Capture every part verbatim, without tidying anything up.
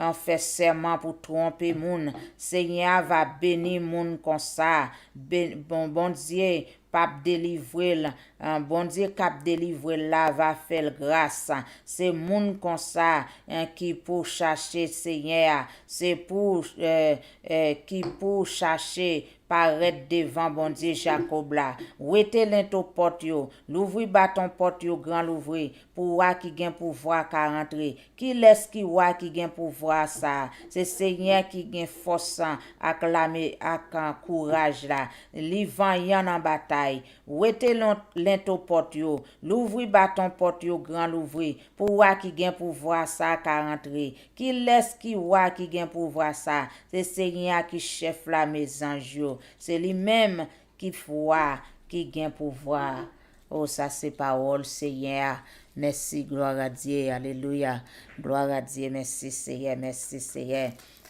an fè sèman pou twonpe moun. Senyè a va beni moun konsa. Ben, bon, Bondye p ap delivre l. An, Bondye k ap delivre l la va fè l gras. Se moun konsa, en, ki pou chache Senyè a. Se pou, eh, eh, ki pou chache parèt devan Bondye Jakòb la. Wete lento pòt yo, louvri baton pòt yo gran louvri, pou wa ki gen pouvwa ka rantre. Kilès ki wa ki gen pouvwa sa a? Se Senyè ki gen fòs ak lame ak kouraj la. Li vanyan nan batay. Wete lon- lento pòt yo, louvri baton pòt yo gran louvri, pou wa ki gen pouvwa sa a ka rantre. Kilès ki wa ki gen pouvwa sa a? Se Senyè a ki chèf lame zanj yo. Se li menm ki wa ki gen pouvwa. O, sa se pawòl Senyè a. Mèsi, glwa a Dye, alelouya. Glwa a Dye, mèsi Seyè, mèsi Seyè.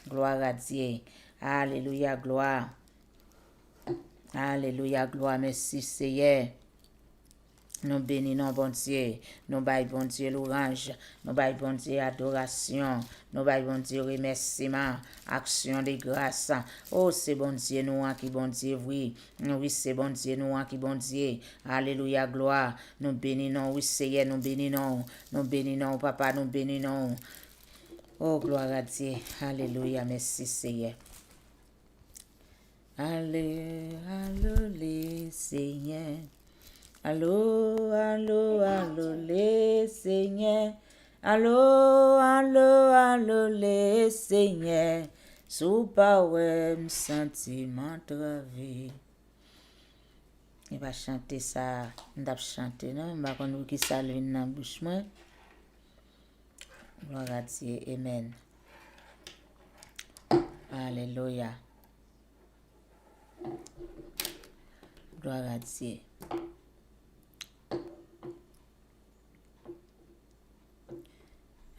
Glwa a Dye. Alelouya, glwa. Alelouya, glwa, mèsi Seyè. Nou beni non Bondye, nou bay Bondye louranj, nou bay Bondye adorasyon, nou bay Bondye remèsiman, aksyon de gras. O, se Bondye nou an ki Bondye, wi. Wi, se Bondye nou an ki Bondye. Alelouya, glwa. Nou beni non, wi, Seyè, nou beni non. Nou beni non, Papa, nou beni non. O, glwa a Dye. Alelouya, mèsi, Seyè. Ale, alo, le Senyè. Alo, alo, alo, le Senyè. Alo, alo, alo, le Senyè. Si w pa wè m santi m antrave. E pa chante sa m t ap chante, non. M pa konn poukisa l vin nan bouch mwen. Glwa a Dye. Amen. Alelouya. Glwa a Dye.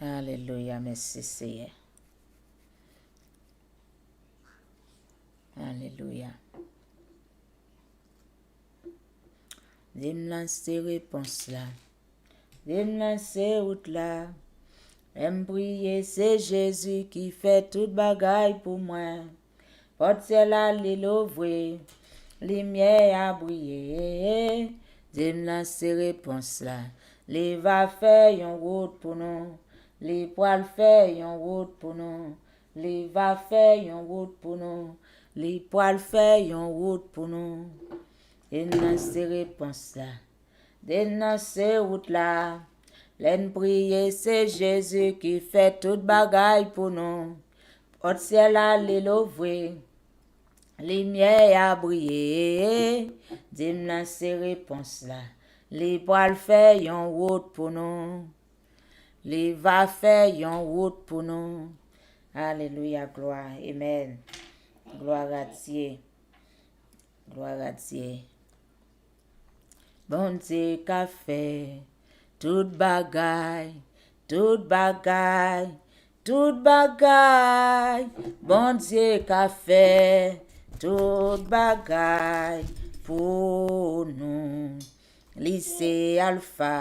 Alelouya. Mèsi, Seyè. Alelouya. Di m lan se repons la. Di m lan se wout la. Lè m priye, se Jezi ki fè tout bagay pou mwen. Pòt syèl la, li louvri, limyè a briye. Di m lan se repons la. Li va fè yon wout pou nou. Li pral fè yon wout pou nou. Li va fè yon wout pou nou. Li pral fè yon wout pou nou. Di m lan se repons la. Di m lan se wout la. Lè n priye, se Jezi ki fè tout bagay pou nou. Pòt syèl la, li louvri. Limyè a briye. Di m lan se repons la. Li pral fè yon wout pou nou. Li va fè yon wout pou nou. Alelouya, glwa. Amen. Glwa a Dye. Glwa a Dye. Bondye ka fè tout bagay, tout bagay, tout bagay. Bondye ka fè tout bagay pou nou. Li se Alfa,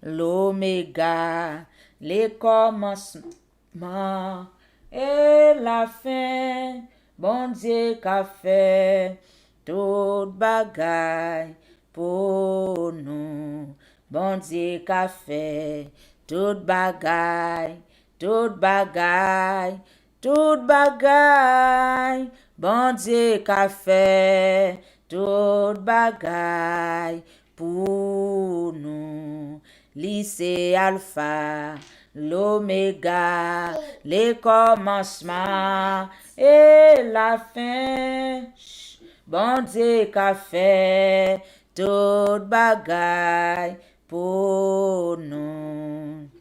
Lomega, le kòmansman e lafen. Bondye ka fè tout bagay pou nou. Bondye ka fè tout bagay, tout bagay, tout bagay. Bondye ka fè tout bagay pou nou. Li se Alfa, Lomega, le kòmansman e lafen. Bondye ka fè tout bagay pou nou.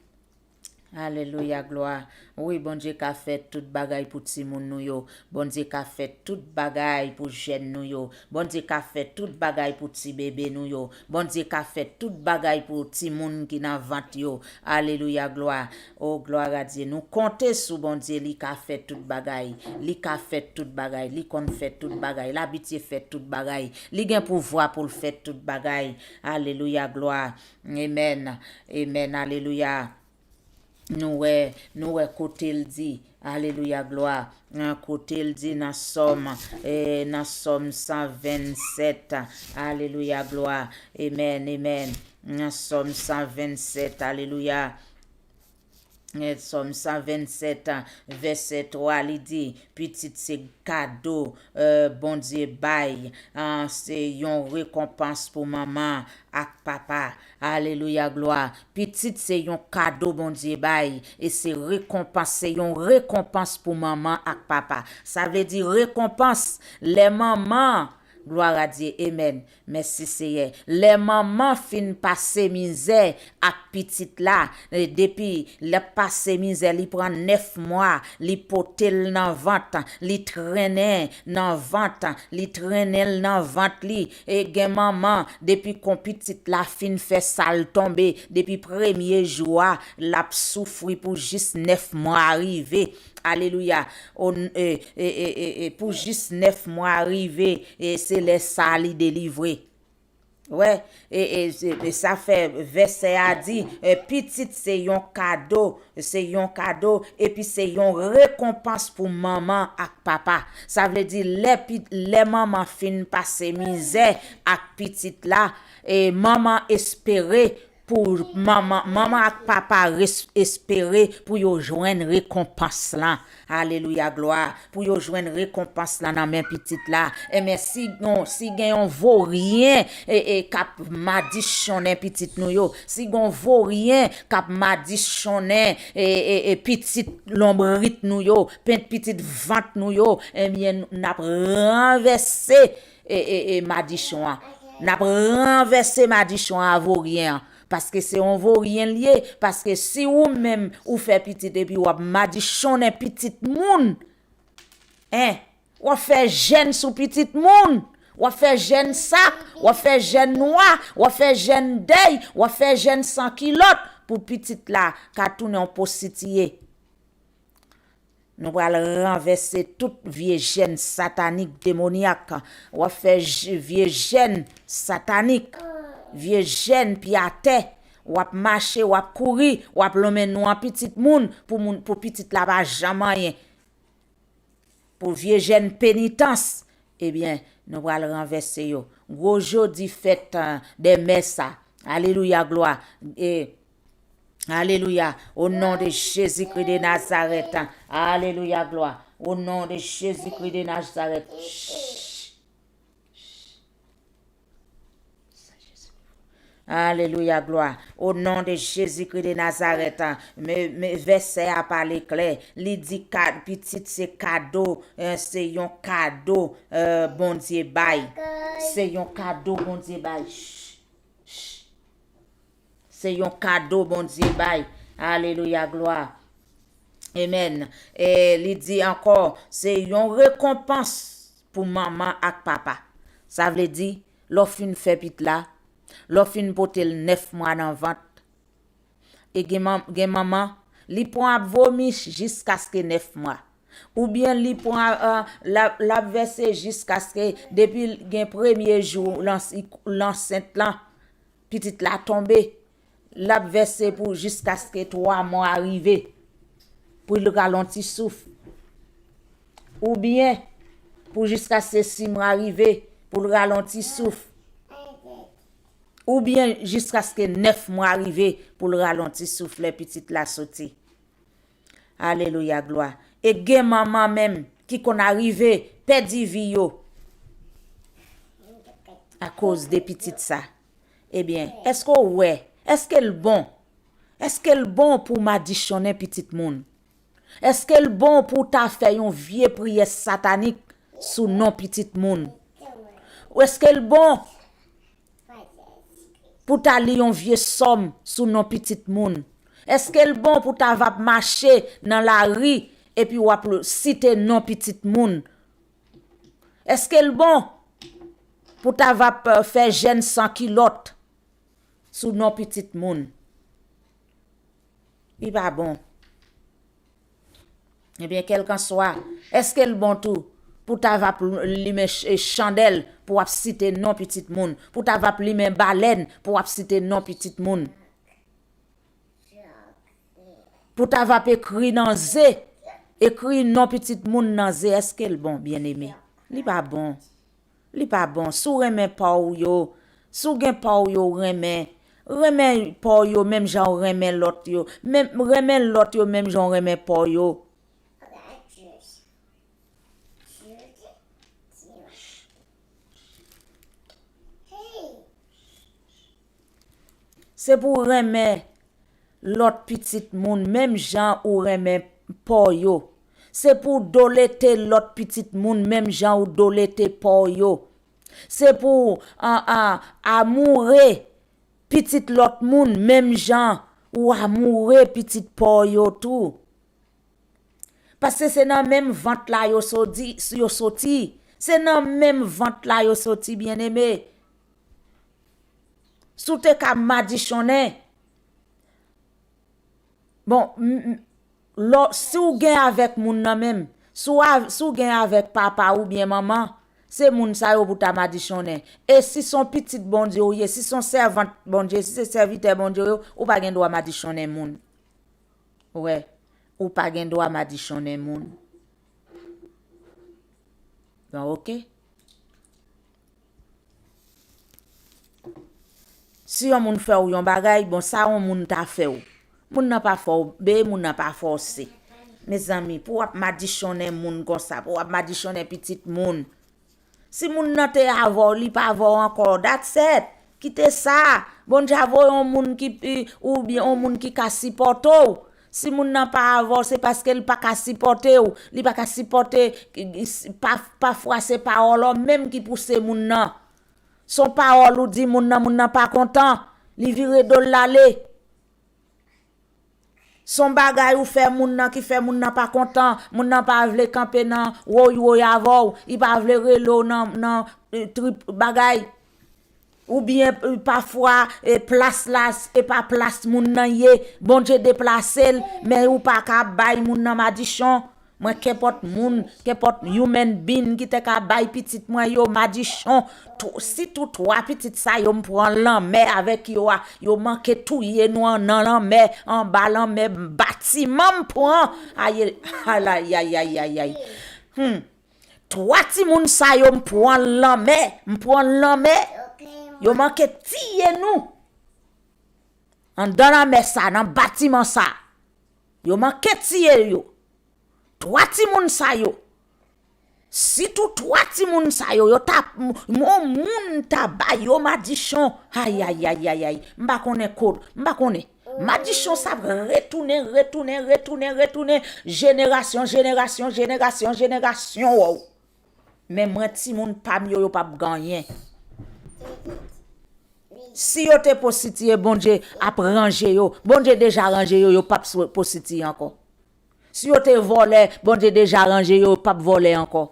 Alelouya, glwa. Wi, Bondye ka fè tout bagay pou timoun nou yo. Bondye ka fè tout bagay pou jèn nou yo. Bondye ka fè tout bagay pou ti bebe nou yo. Bondye ka fè tout bagay pou timoun ki nan vant yo. Alelouya, glwa. O, glwa a Dye. Nou konte sou Bondye, li ka fè tout bagay. Li ka fè tout bagay. Li konn fè tout bagay. L abitye fè tout bagay. Li gen pouvwa pou l fè tout bagay. Alelouya, glwa. Amen. Amen. Alelouya. Nou wè, nou wè kote l di, alelouya, glwa. Nan kote l di nan Sòm, eh, nan Sòm san vennsèt, alelouya, glwa. Amen, amen. Nan Sòm san vennsèt, alelouya. Eh, Sòm san vennsèt, vèsè twa, li di, pitit se kado, eh, Bondye bay. Ah, se yon rekonpans pou manman ak papa. Alelouya, glwa. Pitit se yon kado Bondye bay, e se rekonpans, se yon rekonpans pou manman ak papa. Sa vle di rekonpans, lè manman, glwa a Dye, amen. Mèsi, Seyè. Lè manman fin pase mizè ak pitit la, e depi l ap pase mizè, li pran nèf mwa, li pote l nan vant, li trennen nan vant, li trennen l nan vant li. E gen manman, depi kon pitit la fin fè sa l tonbe, depi premye jou a, l ap soufri pou jis nèf mwa rive. Alelouya. O, e, e, e, e, e, pou jis nèf mwa rive, e se lè sa a li delivre. Wè, e, e, e, e sa fè vèsè a di, e, pitit se yon kado, se yon kado, epi se yon rekonpans pou manman ak papa. Sa vle di, lè pi-, lè manman fin pase mizè ak pitit la, e manman espere pou manman, manman ak papa res-, espere pou yo jwenn rekonpans lan. Alelouya, glwa. Pou yo jwenn rekonpans lan nan men pitit la. Enben, si, non, si gen yon voryen, e, e, k ap madichonnen pitit nou yo, si gen yon voryen k ap madichonnen, e, e, e, pitit lonbrit nou yo, pen-, pitit vant nou yo, ebyen, n ap ranvèse, e, e, e, madichon an. N ap ranvèse madichon an a voryen an. Paske se yon voryen l ye. Paske si ou menm ou fè pitit epi w ap madichonnen pitit moun, en, w ap fè jèn sou pitit moun, w ap fè jèn sak, w ap fè jèn nwa, w ap fè jèn dèy, w ap fè jèn san kilòt pou pitit la ka tounen yon pwostitiye. Nou pral ranvèse tout vye jèn satanik, demonyak. W ap fè j-, vye jèn satanik, vye jèn pye atè. W ap mache, w ap kouri, w ap lonmen non an pitit moun pou moun, pou pitit la pa janm anyen. Pou vye jèn penitans, ebyen, nou pral ranvèse yo. Gwo jodi fèt, eh, dè mè sa. Alelouya, glwa. E, alelouya. O non de Jezikri de Nazarèt. Alelouya, glwa. O non de Jezikri de Nazarèt. Alelouya, glwa. O non de Jezikri de Nazarèt, me, me, vèsè a pale klè. Li di ka-, pitit se kado, eh, se yon kado, eh, Bondye bay. Se yon kado Bondye bay. Ch, ch. Se yon kado Bondye bay. Alelouya, glwa. Amen. E li di ankò, se yon rekonpans pou manman ak papa. Sa vle di, lè w fin fè pitit la, lè w fin pote l nèf mwa nan vant, e gen man-, gen manman, li pran ap vomi jiskaske nèf mwa. Oubyen li pran, eh, l ap, l ap vèse jiskaske depi l gen premye jou l ans-, l ansent lan, pitit la tonbe, l ap vèse pou jiskaske twa mwa rive, pou l ralonti souf. Oubyen pou jiskaske sis mwa rive, pou l ralonti souf. Oubyen jiskaske nèf mwa rive, pou l ralonti souf lè pitit la soti. Alelouya, glwa. E gen manman menm ki konn arive pèdi vi yo akoz de pitit sa. Ebyen, èske w wè? Èske l bon? Èske l bon pou w madichonnen pitit moun? Èske l bon pou w ta fè yon vye priyè satanik sou non pitit moun? Èske l bon pou w ta li yon vye sòm sou non pitit moun? Èske l bon pou w ta va ap mache nan lari epi w ap site non pitit moun? Èske l bon pou w ta va ap, eh, fè jèn san kilòt sou non pitit moun? Li pa bon. Ebyen, kèlkanswa, èske l bon tou pou w ta va ap limen ch-, chandèl pou w ap site non pitit moun, pou w ta va ap limen balèn pou w ap site non pitit moun? Ou ta va p ekri nan ze, ekri non pitit moun nan ze, èske l bon, byeneme? Li pa bon. Li pa bon. Si w renmen pa w yo, si w gen pa w yo w renmen, renmen pa w yo menm jan w renmen lòt yo. Menm, renmen lòt yo menm jan w renmen pa w yo. Se pou w renmen lòt pitit moun menm jan ou renmen pa w yo. Se pou w dolete lòt pitit moun menm jan ou dolete pa w yo. Se pou w, a, a, amoure pitit lòt moun menm jan ou amoure pitit pa w yo tou. Paske se nan menm vant la yo soti, yo soti. Se nan menm vant la yo soti, byeneme. Si w te ka madichonnen, bon, m, m, lò, si w gen avèk moun nan menm, si w av-, si w gen avèk papa oubyen manman, se moun sa yo pou ta madichonnen. E si s on pitit Bondye w ye, si s on sèvant Bondye, si se sèvitè Bondye w ye, ou pa gen dwa madichonnen moun. Wè, ou pa gen dwa madichonnen moun. Bon, oke. Si yon moun fè w yon bagay, bon, sa yon moun ta fè w. Moun nan pa fè w, be, moun nan pa fòse. Mezanmi, pou w ap madichonnen moun konsa, pou w ap madichonnen pitit moun. Si moun nan te avè w, li pa avè w ankò, that's it. Kite sa. Bondye a voye yon moun ki, oubyen yon moun ki ka sipòte w. Si moun nan pa avè w, se paske li pa ka sipòte w. Li pa ka sipòte, pa, pafwa se pawòl ou menm ki pouse moun nan. Se yon pawòl ou di moun nan, moun nan pa kontan. Li vire do l l ale. Se yon bagay ou fè moun nan ki fè moun nan pa kontan, moun nan pa vle kanpe nan woy woy avè w, li pa vle rele w nan, nan, eh, trip bagay. Oubyen, eh, pafwa, eh, plas la, s-, e pa plas moun nan ye, Bondye deplase l, men ou pa ka bay moun nan madichon. Mwen, kenpòt moun, kenpòt human being ki te ka bay pitit mwen yo madichon, tou, sitou twa pitit sa yo m pran lanmè avèk yo a, yo manke touye nou an nan lanmè, anba lanmè, batiman m pran. Aye, alayayayayay. Hmm. Twa timoun sa yo m pran lanmè, m pran lanmè. Yo manke tiye nou. Anndan lanmè sa, nan batiman sa. Yo manke tiye yo. Twa timoun sa yo. Sitou twa timoun sa yo, yo ta, m-, m-, on moun ta ba yo madichon. Ayayayayay. M pa konnen kot, m pa konnen. Madichon sa ap retounen, retounen, retounen, retounen. Jenerasyon, jenerasyon, jenerasyon, jenerasyon, waw. Men mwen, timoun pa m yo, yo p ap gen anyen. Si yo te pwostitiye, Bondye ap ranje yo. Bondye deja ranje yo, yo p ap sou-, pwostitiye ankò. Si yo te vòlè, Bondye deja ranje yo, yo p ap vòlè ankò.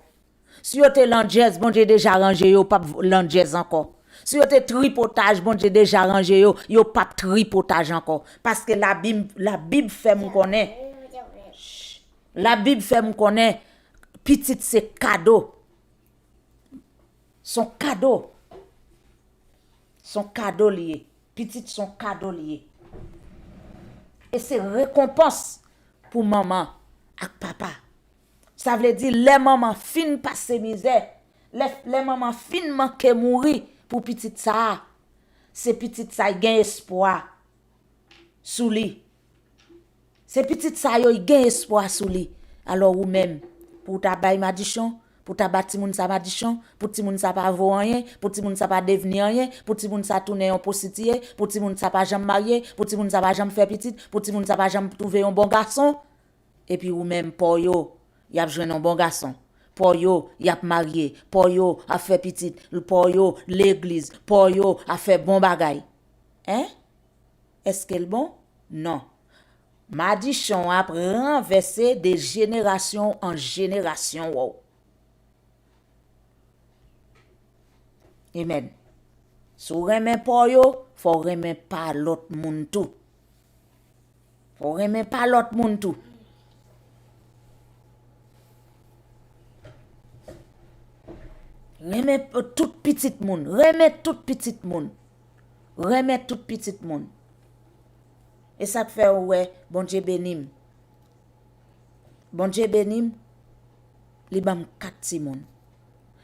Si yo te landjèz, Bondye deja ranje yo, yo p ap v-, landjèz ankò. Si yo te tripotaj, Bondye deja ranje yo, yo p ap tripotaj ankò. Paske Labib, Labib fè m konnen. Labib fè m konnen pitit se kado. Se yon kado. Se yon kado li ye. Pitit se yon kado li ye. E se rekonpans pou manman ak papa. Sa vle di, lè manman fin pase mizè, lè, lè manman fin manke mouri pou pitit sa a, se pitit sa a gen espwa sou li. Se pitit sa yo, y gen espwa sou li. Alò ou menm, pou w ta bay madichon, pou w ta ba timoun sa madichon, pou timoun sa pa vo anyen, pou timoun sa pa devni anyen, pou timoun sa tounen yon pwostitiye, pou timoun sa pa janm marye, pou timoun sa pa janm fè pitit, pou timoun sa pa janm twouve yon bon gason, epi ou menm, pa w yo, y ap jwenn yon bon gason. Pa w yo, y ap marye. Pa w yo, ap fè pitit. Pa w yo, legliz. Pa w yo, ap fè bon bagay. Hein? Èske l bon? Non. Madichon ap ranvèse de jenerasyon an jenerasyon, waw. Amen. Si w renmen pa w yo, fò w renmen pa lòt moun tou. Fò w renmen pa lòt moun tou. Renmen p-, tout pitit moun. Renmen tout pitit moun. Renmen tout pitit moun. E sa k fè ou wè Bondye beni m. Bondye beni m, li ban m kat timoun.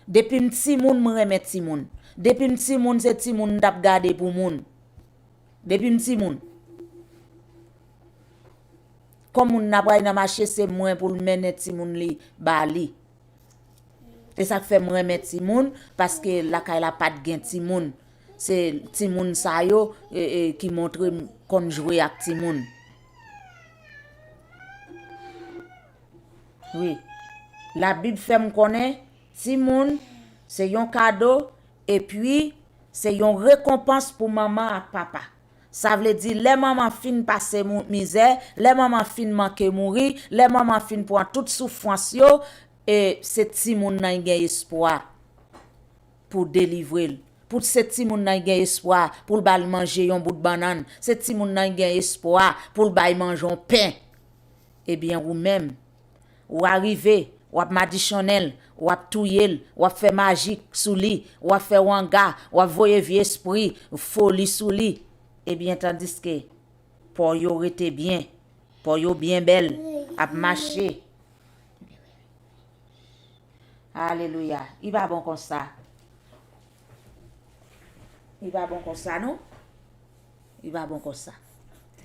Depi m timoun, m renmen timoun. Depi m timoun, se timoun m t ap gade pou moun. Depi m timoun. Kòm moun nan pral nan mache, se mwen pou l mennen timoun li ba li. E sa k fè m renmen timoun, paske lakay la pa t gen timoun. Se timoun sa yo, e, e, ki montre m konn jwe ak timoun. Wi. Labib fè m konnen, timoun, se yon kado, epi se yon rekonpans pou manman ak papa. Sa vle di, lè manman fin pase mou-, mizè, lè manman fin manke mouri, lè manman fin pran tout soufrans yo, e se timoun nan ki gen espwa pou delivre l. Pou se timoun nan ki gen espwa pou l ba l manje yon bout bannann. Se timoun nan ki gen espwa pou l bay manje yon pen. Ebyen, ou menm, ou arive, w ap madichonnen l, w ap touye l, w ap fè maji sou li, w ap fè wanga, w ap voye vye espri foli sou li. Ebyen, tandiske po yo rete byen, po yo byen bèl, ap mache. Alelouya. Li pa bon konsa. Li pa bon konsa, non? Li pa bon konsa.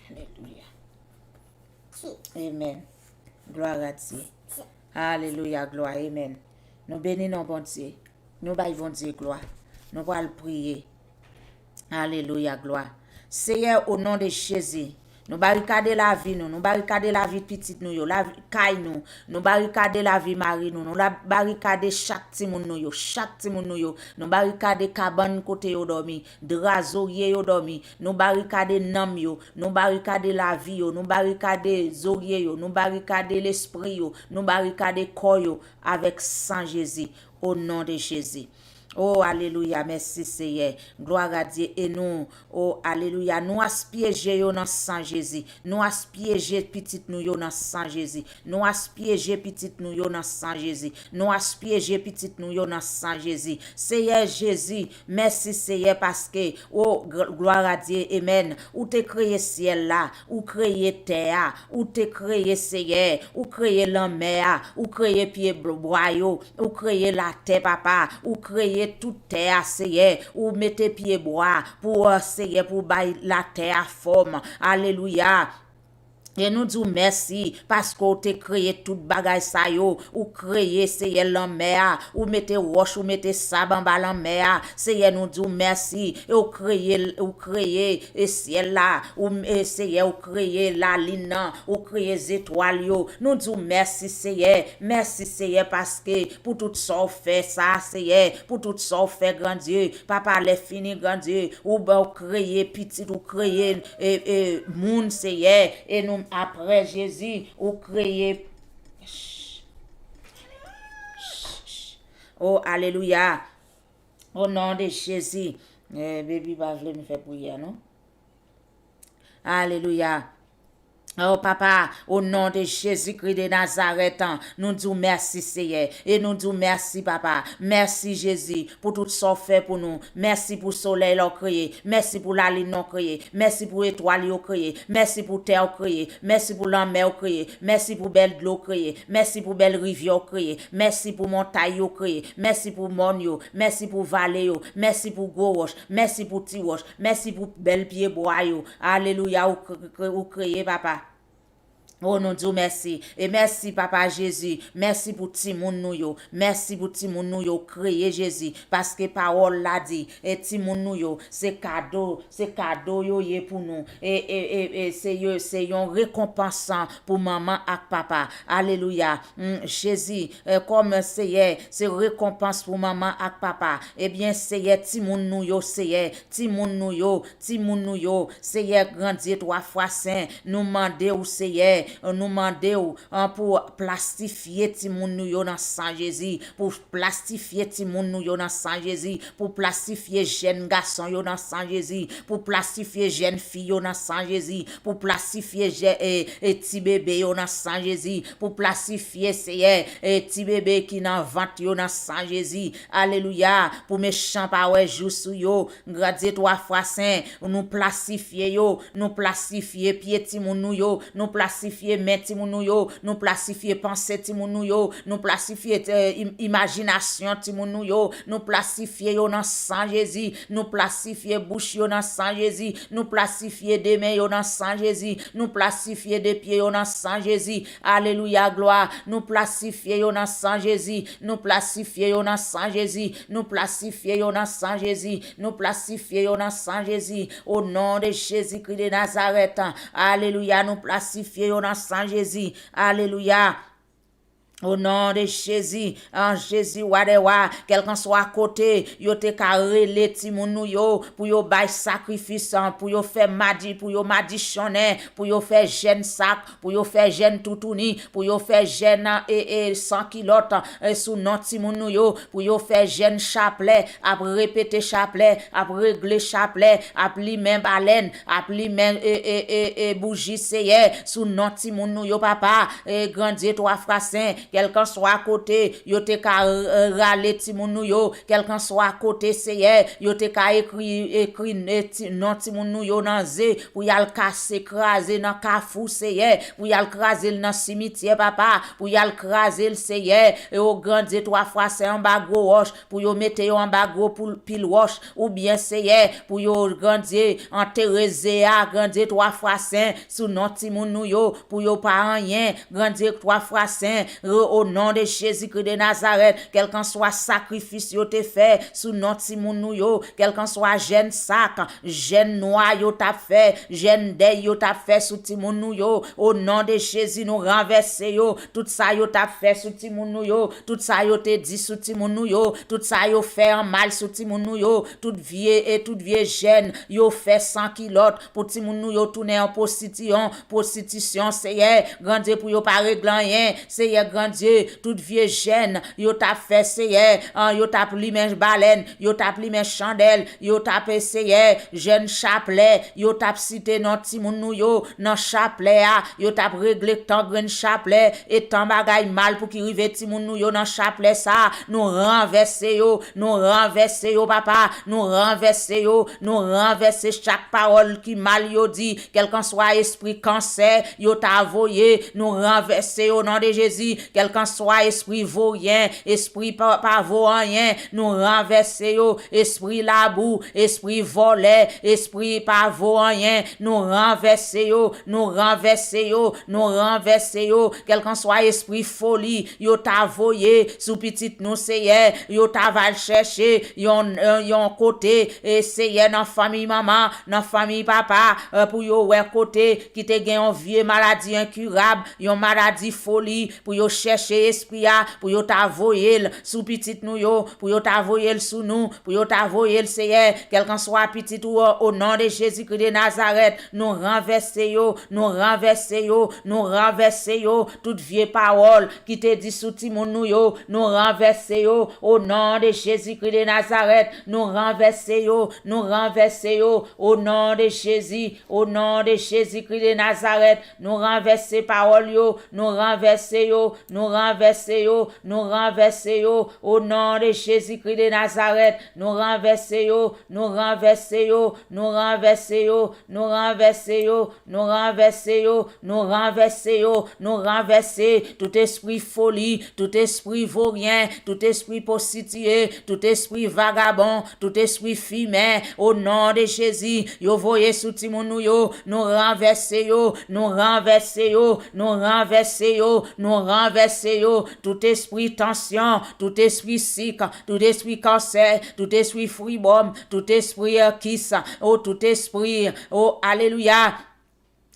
Alelouya. Amen. Glwa a Dye. Alelouya, glwa. Amen. Nou beni non Bondye. Nou bay Bondye glwa. Nou pral priye. Alelouya, glwa. Seyè, o non de Jezi, nou barikade lavi nou, nou barikade lavi pitit nou yo, lavi kay nou, nou barikade lavi mari nou, nou la, barikade chak timoun nou yo, chak timoun nou yo, nou barikade kabann kote yo dòmi, dra zorye yo dòmi, nou barikade nanm yo, nou barikade lavi yo, nou barikade zorye yo, nou barikade lespri yo, nou barikade kò yo avèk san Jezi, o non de Jezi. O, alelouya, mèsi Seyè. Glwa a Dye. E nou, o, alelouya, nou aspyeje yo nan san Jezi. Nou aspyeje pitit nou yo nan san Jezi. Nou aspyeje pitit nou yo nan san Jezi. Nou aspyeje pitit nou yo nan san Jezi. Seyè Jezi, mèsi Seyè paske, o, gl-, glwa a Dye, amen. Ou te kreye syèl la, ou kreye tè a, ou te kreye Seyè, ou kreye lanmè a, ou kreye pye bl-, bwa yo, ou kreye latè, papa, ou kreye tout tè a, Seyè, ou mete pye bwa pou, euh, Seyè, pou bay latè a fòm. Alelouya. E nou di w mèsi, paske w te kreye tout bagay sa yo. Ou kreye, Seyè, lanmè a. Ou mete wòch, ou mete sab anba lanmè a. Seyè, nou di w mèsi. E w kreye, ou kreye, e syèl la. Ou, e Seyè, ou kreye lalin nan. Ou kreye zetwal yo. Nou di w mèsi, Seyè. Mèsi, Seyè, paske pou tout sa w fè sa, Seyè. Pou tout sa w fè, Gran Dye. Papa, lè fini, Gran Dye. Ou ba, ou kreye pitit, ou kreye, e, e, moun, Seyè. E nou, apre Jezi, ou kreye. O, alelouya. O non de Jezi. Eh, baby pa vle m fè priyè, non. Alelouya. O papa, o non de Jezikri de Nazarèt, nou di w mèsi, Seyè. E nou di w mèsi, papa. Mèsi, Jezi, pou tout sa w fè pou nou. Mèsi pou solèy la w kreye. Mèsi pou lalin nan w kreye. Mèsi pou etwal yo kreye. Mèsi pou tè w kreye. Mèsi pou lanmè w kreye. Mèsi pou bèl dlo w kreye. Mèsi pou bèl rivyè w kreye. Mèsi pou montay yo kreye. Mèsi pou mòn yo. Mèsi pou vale yo. Mèsi pou gwo wòch. Mèsi pou ti wòch. Mèsi pou bèl pye bwa yo. Alelouya, ou k-, k-, ou kreye, papa. O, nou di w mèsi. E mèsi, papa Jezi. Mèsi pou timoun nou yo. Mèsi pou timoun nou yo. Kreye, Jezi. Paske pawòl la di, e timoun nou yo, se kado, se kado yo ye pou nou. E, e, e, e se yo, se yon rekonpans pou manman ak papa. Alelouya. Mm, Jezi, e, kòm Seyè, se rekonpans pou manman ak papa. Ebyen, Seyè, timoun nou yo, Seyè, timoun nou yo, timoun nou yo, Seyè, Gran Dye twa fwa sen, nou mande w, Seyè, nou mande w, an, pou plastifye timoun nou yo nan san Jezi, pou plastifye timoun nou yo nan san Jezi, pou plastifye jèn gason yo nan san Jezi, pou plastifye jèn fi yo nan san Jezi, pou plastifye jè-, e, e, ti bebe yo nan san Jezi, pou plastifye, Seyè, e, ti bebe ki nan vant yo nan san Jezi. Alelouya, pou mechan pa wè jou sou yo. Gran Dye twa fwa sen, nou plastifye yo, nou plastifye pye timoun nou yo, nou plastifye plasifye men timoun nou yo, nou plasifye panse timoun nou yo, nou plasifye, eh, im-, imajinasyon timoun nou yo, nou plasifye yo nan san Jezi, nou plasifye bouch yo nan san Jezi, nou plasifye de men yo nan san Jezi, nou plasifye de pye yo nan san Jezi. Alelouya, glwa. Nou plasifye yo nan san Jezi, nou plasifye yo nan san Jezi, nou plasifye yo nan san Jezi, nou plasifye yo nan san Jezi. O non de Jezikri de Nazarèt. Alelouya, nou plasifye yo nan san Jezi. Alelouya. O non de Jezi, an Jezi, wa dè wa, kèlkanswa kote yo te ka rele timoun nou yo pou yo bay sakrifis, an, pou yo fè madi, pou yo madichonnen, pou yo fè jèn sak, pou yo fè jèn toutouni, pou yo fè jèn, e, e, san kilòt, e, sou non timoun nou yo, pou yo fè jèn chaplè, ap repete chaplè, ap regle chaplè, ap limen balèn, ap limen, e, e, e, e, bouji, Seyè, sou non timoun nou yo, papa, e, Grandye, twa fwa sen, kèlkanswa kote yo te ka, e, rale timoun nou yo, kèlkanswa kote, Seyè, yo te ka ekri, ekri, e, ti, non timoun nou yo nan ze, pou y al kase, kraze nan kafou, Seyè, pou y al kraze l nan simityè, papa, pou y al kraze l, Seyè, e o Grandye, twa fwa sen, anba gwo wòch, pou yo mete yo anba gwo poul-, pil wòch, oubyen, Seyè, pou yo, Grandye, antere ze a, Grandye, twa fwa sen, sou non timoun nou yo, pou yo pa anyen, Grandye, twa fwa sen, o, o non de Jezikri de Nazarèt, kèlkanswa sakrifis yo te fè sou non timoun nou yo, kèlkanswa jèn sak, jèn nwa yo t ap fè, jèn dèy yo t ap fè sou timoun nou yo, o non de Jezi, nou ranvèse yo, tout sa yo t ap fè sou timoun nou yo, tout sa yo te di sou timoun nou yo, tout sa yo fè an mal sou timoun nou yo, tout vye e tout vye jèn yo fè san kilòt pou timoun nou yo tounen an pwostitiyon, pwostitisyon, Seyè, Grandye, pou yo pa regle anyen, Seyè, Grandye, tout vye jèn yo t ap fè, Seyè, an, yo t ap limen balèn, yo t ap limen chandèl, yo t ap, Seyè, jèn chaplè, yo t ap site non timoun nou yo nan chaplè a, yo t ap regle tan grenn chaplè, e tan bagay mal pou ki rive timoun nou yo nan chaplè sa, nou ranvèse yo, nou ranvèse yo, papa, nou ranvèse yo, nou ranvèse chak pawòl ki mal yo di, kèlkanswa espri kansè yo ta voye, nou ranvèse yo, o non de Jezi, kèlkanswa espri voryen, espri pa, pa vo anyen, nou ranvèse yo, espri labou, espri vòlè, espri pa vo anyen, nou ranvèse yo, nou ranvèse yo, nou ranvèse yo, kèlkanswa espri foli yo ta voye sou pitit nou, Seyè, yo ta va al chèche yon, yon, yon kote, e, Seyè, nan fanmi manman, nan fanmi papa, e, pou yo wè kote ki te gen yon vye maladi enkirab, yon maladi foli, pou yo chèche espri a, pou yo ta voye l sou pitit nou yo, pou yo ta voye l sou nou, pou yo ta voye l, Seyè, kèlkanswa pitit ou, o non de Jezikri de Nazarèt, nou ranvèse yo, nou ranvèse yo, nou ranvèse yo, tout vye pawòl ki te di sou timoun nou yo, nou ranvèse yo, o non de Jezikri de Nazarèt, nou ranvèse yo, nou ranvèse yo, o non de Jezi, o non de Jezikri de Nazarèt, nou ranvèse pawòl yo, nou ranvèse yo, nou ranvèse yo, nou ranvèse yo, o non de Jezikri de Nazarèt, nou ranvèse yo, nou ranvèse yo, nou ranvèse yo, nou ranvèse yo, nou ranvèse yo, nou ranvèse yo, nou ranvèse tout espri foli, tout espri voryen, tout espri pwostitiye, tout espri vagabon, tout espri fimen, o non de Jezi, yo voye sou timoun nou yo, nou ranvèse yo, nou ranvèse yo, nou ranvèse yo, nou ranvèse yo, tout espri tansyon, tout espri sik, tout espri kansè, tout espri fibwòm, tout espri, e, kis, o tout espri, o alelouya,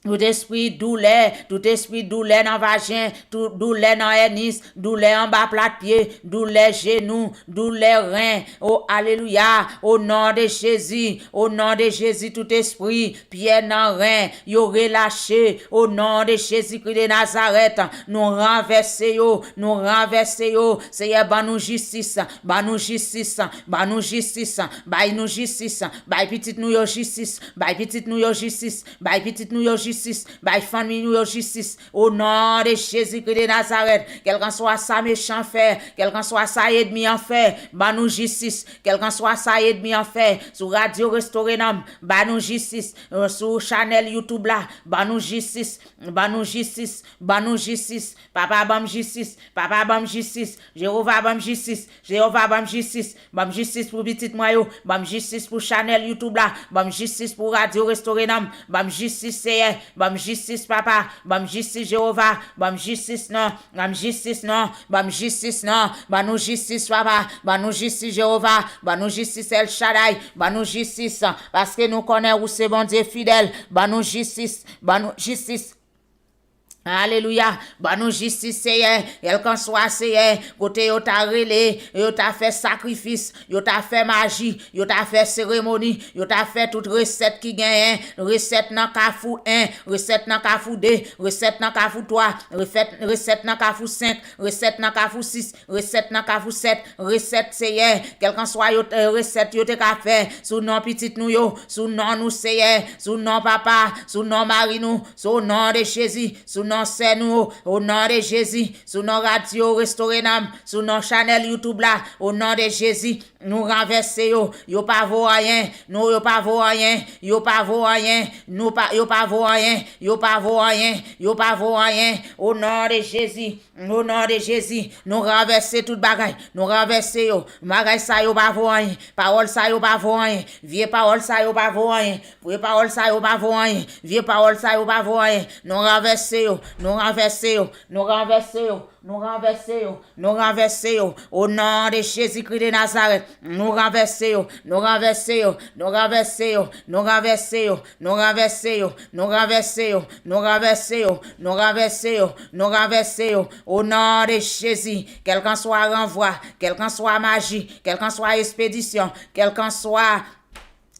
tout espri doulè, tout espri doulè nan vajen, tout doulè nan ènis, doulè anba plat pye, doulè jenou, doulè ren, o alelouya, o non de Jezi, o non de Jezi, tout espri pyè nan ren, yo relache, o non de Jezikri de Nazarèt, nou ranvèse yo, nou ranvèse yo, Seyè, ban nou jistis, ban nou jistis, ban nou jistis, bay nou jistis, bay pitit nou yo jistis, bay pitit nou yo jistis, bay pitit nou yo jistis. jistis, bay fanmi nou yo jistis. O non de Jezikri de Nazarèt, kèlkanswa sa mechan fè, kèlkanswa sa ènmi an fè, ban nou jistis. Kèlkanswa sa ènmi an fè, sou radyo Restore Nanm, ban nou jistis. Sou chanèl YouTube la, ban nou jistis, ban nou jistis, ban nou jistis. Papa, ban m jistis, papa, ban m jistis. Jewova, ban m jistis, Jewova, ban m jistis. Ban m jistis pou pitit mwen yo. Ban m jistis pou chanèl YouTube la. Ban m jistis pou radyo Restore Nanm. Ban m jistis, Seyè. Ban m jistis, papa. Ban m jistis, Jewova. Ban m jistis, non. Ban m jistis, non. Ban m jistis, non. Ban nou jistis, papa. Ban nou jistis, Jewova. Ban nou jistis, El Shaddai. Ban nou jistis, paske nou konnen ou se Bondye fidèl. Ban nou jistis. Ban nou jistis. Alelouya. Ban nou jistis, Seyè. Kèlkanswa, Seyè, kote yo ta rele, yo ta fè sakrifis, yo ta fè maji, yo ta fè seremoni, yo ta fè tout resèt ki genyen, resèt nan Kafou en, resèt nan Kafou de, resèt nan Kafou twa, resèt, resèt nan Kafou senk, resèt nan Kafou sis, resèt nan Kafou sèt, resèt, Seyè, kèlkanswa yo, eh, resèt yo te ka fè sou non pitit nou yo, sou non nou, Seyè, sou non papa, sou non mari nou, sou non de Jezi, sou non sè nou, o non de Jezi, sou non radyo Restore Nanm, sou non chanèl YouTube la, o non de Jezi, nou ranvèse yo, yo pa vo anyen, nou yo pa vo anyen, yo pa vo anyen, nou pa, yo pa vo anyen, yo pa vo anyen, yo pa vo anyen, o non de Jezi. O non de Jezi, nou ranvèse tout bagay. Nou ranvèse yo. Bagay sa yo pa vo anyen. Pawòl sa yo pa vo anyen. Vye pawòl sa yo pa vo anyen. Vye pawòl sa yo pa vo anyen. Vye pawòl sa yo pa vo anyen. Nou ranvèse yo. Nou ranvèse yo. Nou ranvèse yo. Nou ranvèse yo. Nou ranvèse yo. O non de Jezikri de Nazarèt, nou ranvèse yo. Nou ranvèse yo. Nou ranvèse yo. Nou ranvèse yo. Nou ranvèse yo, nou ranvèse yo, nou ranvèse yo, nou ranvèse yo, nou ranvèse yo, o non de Jezi, kèlkanswa ranvwa, kèlkanswa maji, kèlkanswa espedisyon, kèlkanswa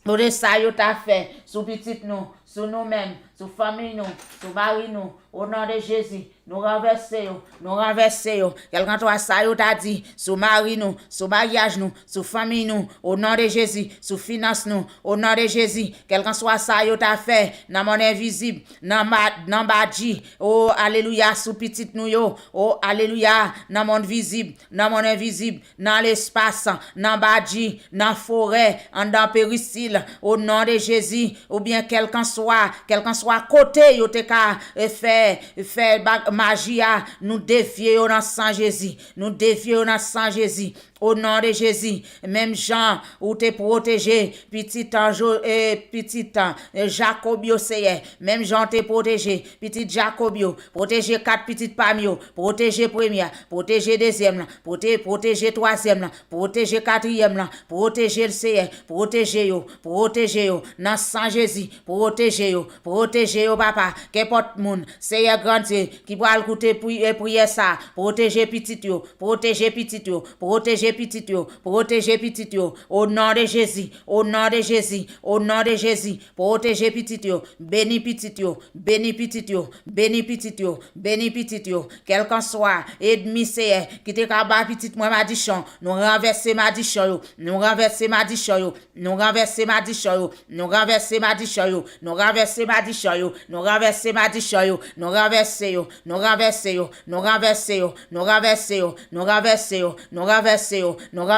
kote sa yo ta fè sou pitit nou, sou nou menm, sou fanmi nou, sou mari nou, o non de Jezi, nou ranvèse yo, nou ranvèse yo. Kèlkanswa sa yo ta di sou mari nou, sou maryaj nou, sou fanmi nou, o non de Jezi, sou finans nou, o non de Jezi. Kèlkanswa sa yo ta fè nan monn envizib, nan, ma, nan badji, o alelouya, sou pitit nou yo, o alelouya, nan monn vizib, nan monn envizib, nan lespas, nan badji, nan forè, anndan peristil, o non de Jezi, oubyen kèlkanswa, kèlkanswa kote yo te ka, eh, fè, fè ba, maji a, nou devye yo nan san Jezi, nou devye yo nan san Jezi, o non de Jezi, menm jan ou te pwoteje pitit an, eh, pitit an, eh, Jakòb yo, Seyè, menm jan ou te pwoteje pitit Jakòb yo, pwoteje kat pitit pa m yo, pwoteje premye a, pwoteje dezyèm lan, pwote, pwoteje twazyèm lan, pwoteje katriyèm lan, pwoteje l, Seyè, pwoteje yo, pwoteje yo, nan san Jezi, pwoteje yo, pwoteje yo, papa, kenpòt moun, Seyè Grandye, ki pral koute pri, eh, priyè sa, pwoteje pitit yo, pwoteje pitit yo, pwoteje pitit yo, pwoteje pitit yo, o non de Jezi, o non de Jezi, o non de Jezi, pwoteje pitit yo, beni pitit yo, beni pitit yo, beni pitit yo, beni pitit yo, kèlkanswa ènmi, Seyè, ki te ka ba pitit mwen madichon, nou ranvèse madichon yo, nou ranvèse madichon yo, nou ranvèse madichon yo, nou ranvèse madichon yo, nou ranvèse madichon yo, nou ranvèse madichon yo, nou ranvèse yo, nou ranvèse yo, nou ranvèse yo, nou ranvèse yo, nou ranvèse yo, nou ranvèse yo,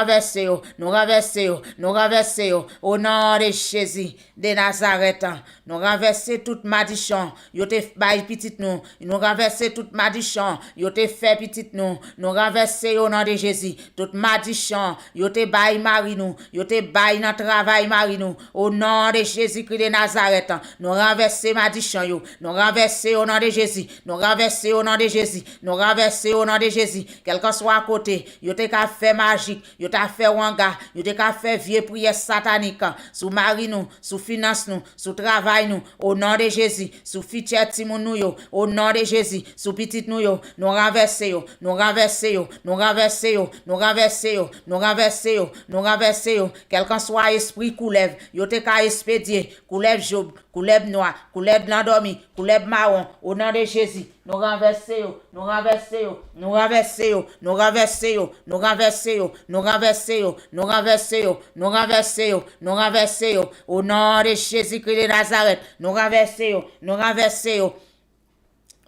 nou ranvèse yo, nou ranvèse yo, nou ranvèse yo, o non de Jezi de Nazarèt, nou ranvèse tout madichon yo te bay pitit nou, nou ranvèse tout madichon yo te fè pitit nou, nou ranvèse yo o non de Jezi, tout madichon yo te bay mari nou, yo te bay nan travay mari nou, o non de Jezikri de Nazarèt, nou ranvèse madichon yo, nou ranvèse yo o non de Jezi, nou ranvèse yo o non de Jezi, nou ranvèse yo o non de Jezi, kèlkanswa kote yo te ka fè majik, yo ta fè wanga, yo te ka fè vye priyè satanik sou mari nou, sou finans nou, sou travay nou, o non de Jezi, sou fityè timoun nou yo, o non de Jezi, sou pitit nou yo, nou ranvèse yo, nou ranvèse yo, nou ranvèse yo, nou ranvèse yo, nou ranvèse yo, nou ranvèse yo, kèlkanswa espri koulèv yo te ka espedye, koulèv job, koulèv nwa, koulèv landòmi, koulèv mawon, o non de Jezi, Nou ranvèse yo, nou ranvèse yo, nou ranvèse yo, nou ranvèse yo, nou ranvèse yo, nou ranvèse yo, nou ranvèse yo, nou ranvèse yo, nou ranvèse yo. O non de Jezikri de Nazarèt, nou ranvèse yo, nou ranvèse yo.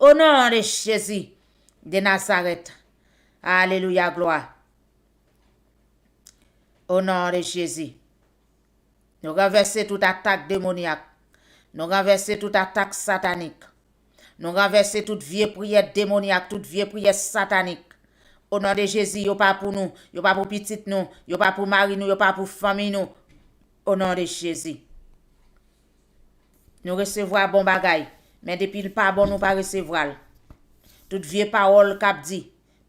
O non de Jezi de Nazarèt. Alelouya, glwa. O non de Jezi. Nou ranvèse tout atak demonyak. Nou ranvèse tout atak satanik. Nou ranvèse tout vye priyè demonyak, tout vye priyè satanik. O non de Jezi, yo pa pou nou, yo pa pou pitit nou, yo pa pou mari nou, yo pa pou fanmi nou. O non de Jezi. Nou resevwa bon bagay, men depi l pa bon, nou pa resevwa l. Tout vye pawòl k ap di,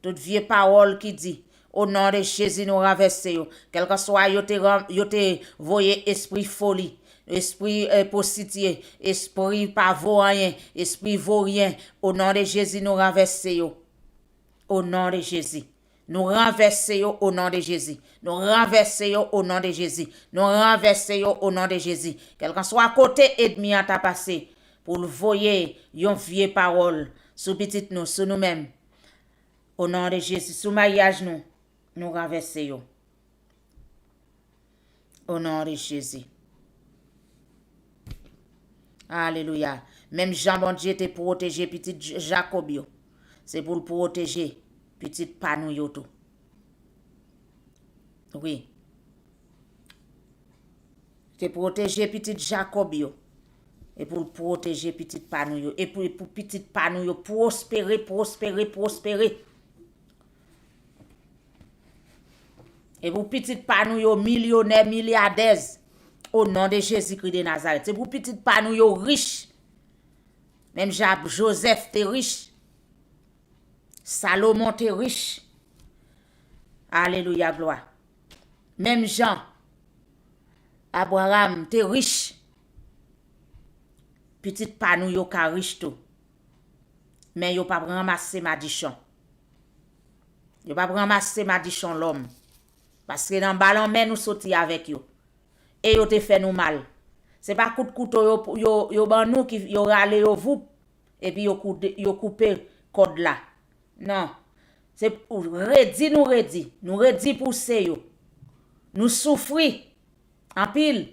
tout vye pawòl ki di, o non de Jezi, nou ranvèse yo. Kèlkanswa yo te ran-, yo te voye espri foli, espri, eh, pwostitye, espri pa vo anyen, espri voryen, o non de Jezi, nou ranvèse yo. O non de Jezi. Nou ranvèse yo o non de Jezi. Nou ranvèse yo o non de Jezi. Nou ranvèse yo o non de Jezi. Kèlkanswa kote ènmi an ta pase, pou l voye yon vye pawòl sou pitit nou, sou nou menm. O non de Jezi, sou maryaj nou, nou ranvèse yo. O non de Jezi. Alelouya. Menm jan Bondye te pwoteje pitit J-, Jakòb yo, se pou l pwoteje pitit pa nou yo tou. Wi. Te pwoteje pitit Jakòb yo. E pou l pwoteje pitit pa nou yo. E pou, e pou pitit pa nou yo pwospere, pwospere, pwospere. E pou pitit pa nou yo milyonè, milyadèz. O non de Jezikri de Nazarèt. Se pou pitit pa nou yo rich. Menm jan Jozèf te rich. Salomon te rich. Alelouya, glwa. Menm jan Abraram te rich. Pitit pa nou yo ka rich tou. Men yo p ap ranmase madichon. Yo p ap ranmase madichon lòm. Paske nan ba lanmè nou soti avèk yo. E yo te fè nou mal. Se pa kout kouto yo, yo, yo ban nou ki yo rale yo voup. Epi yo koude, yo koupe kòd la. Non. Se pou redi nou redi. Nou redi pou se yo. Nou soufri anpil.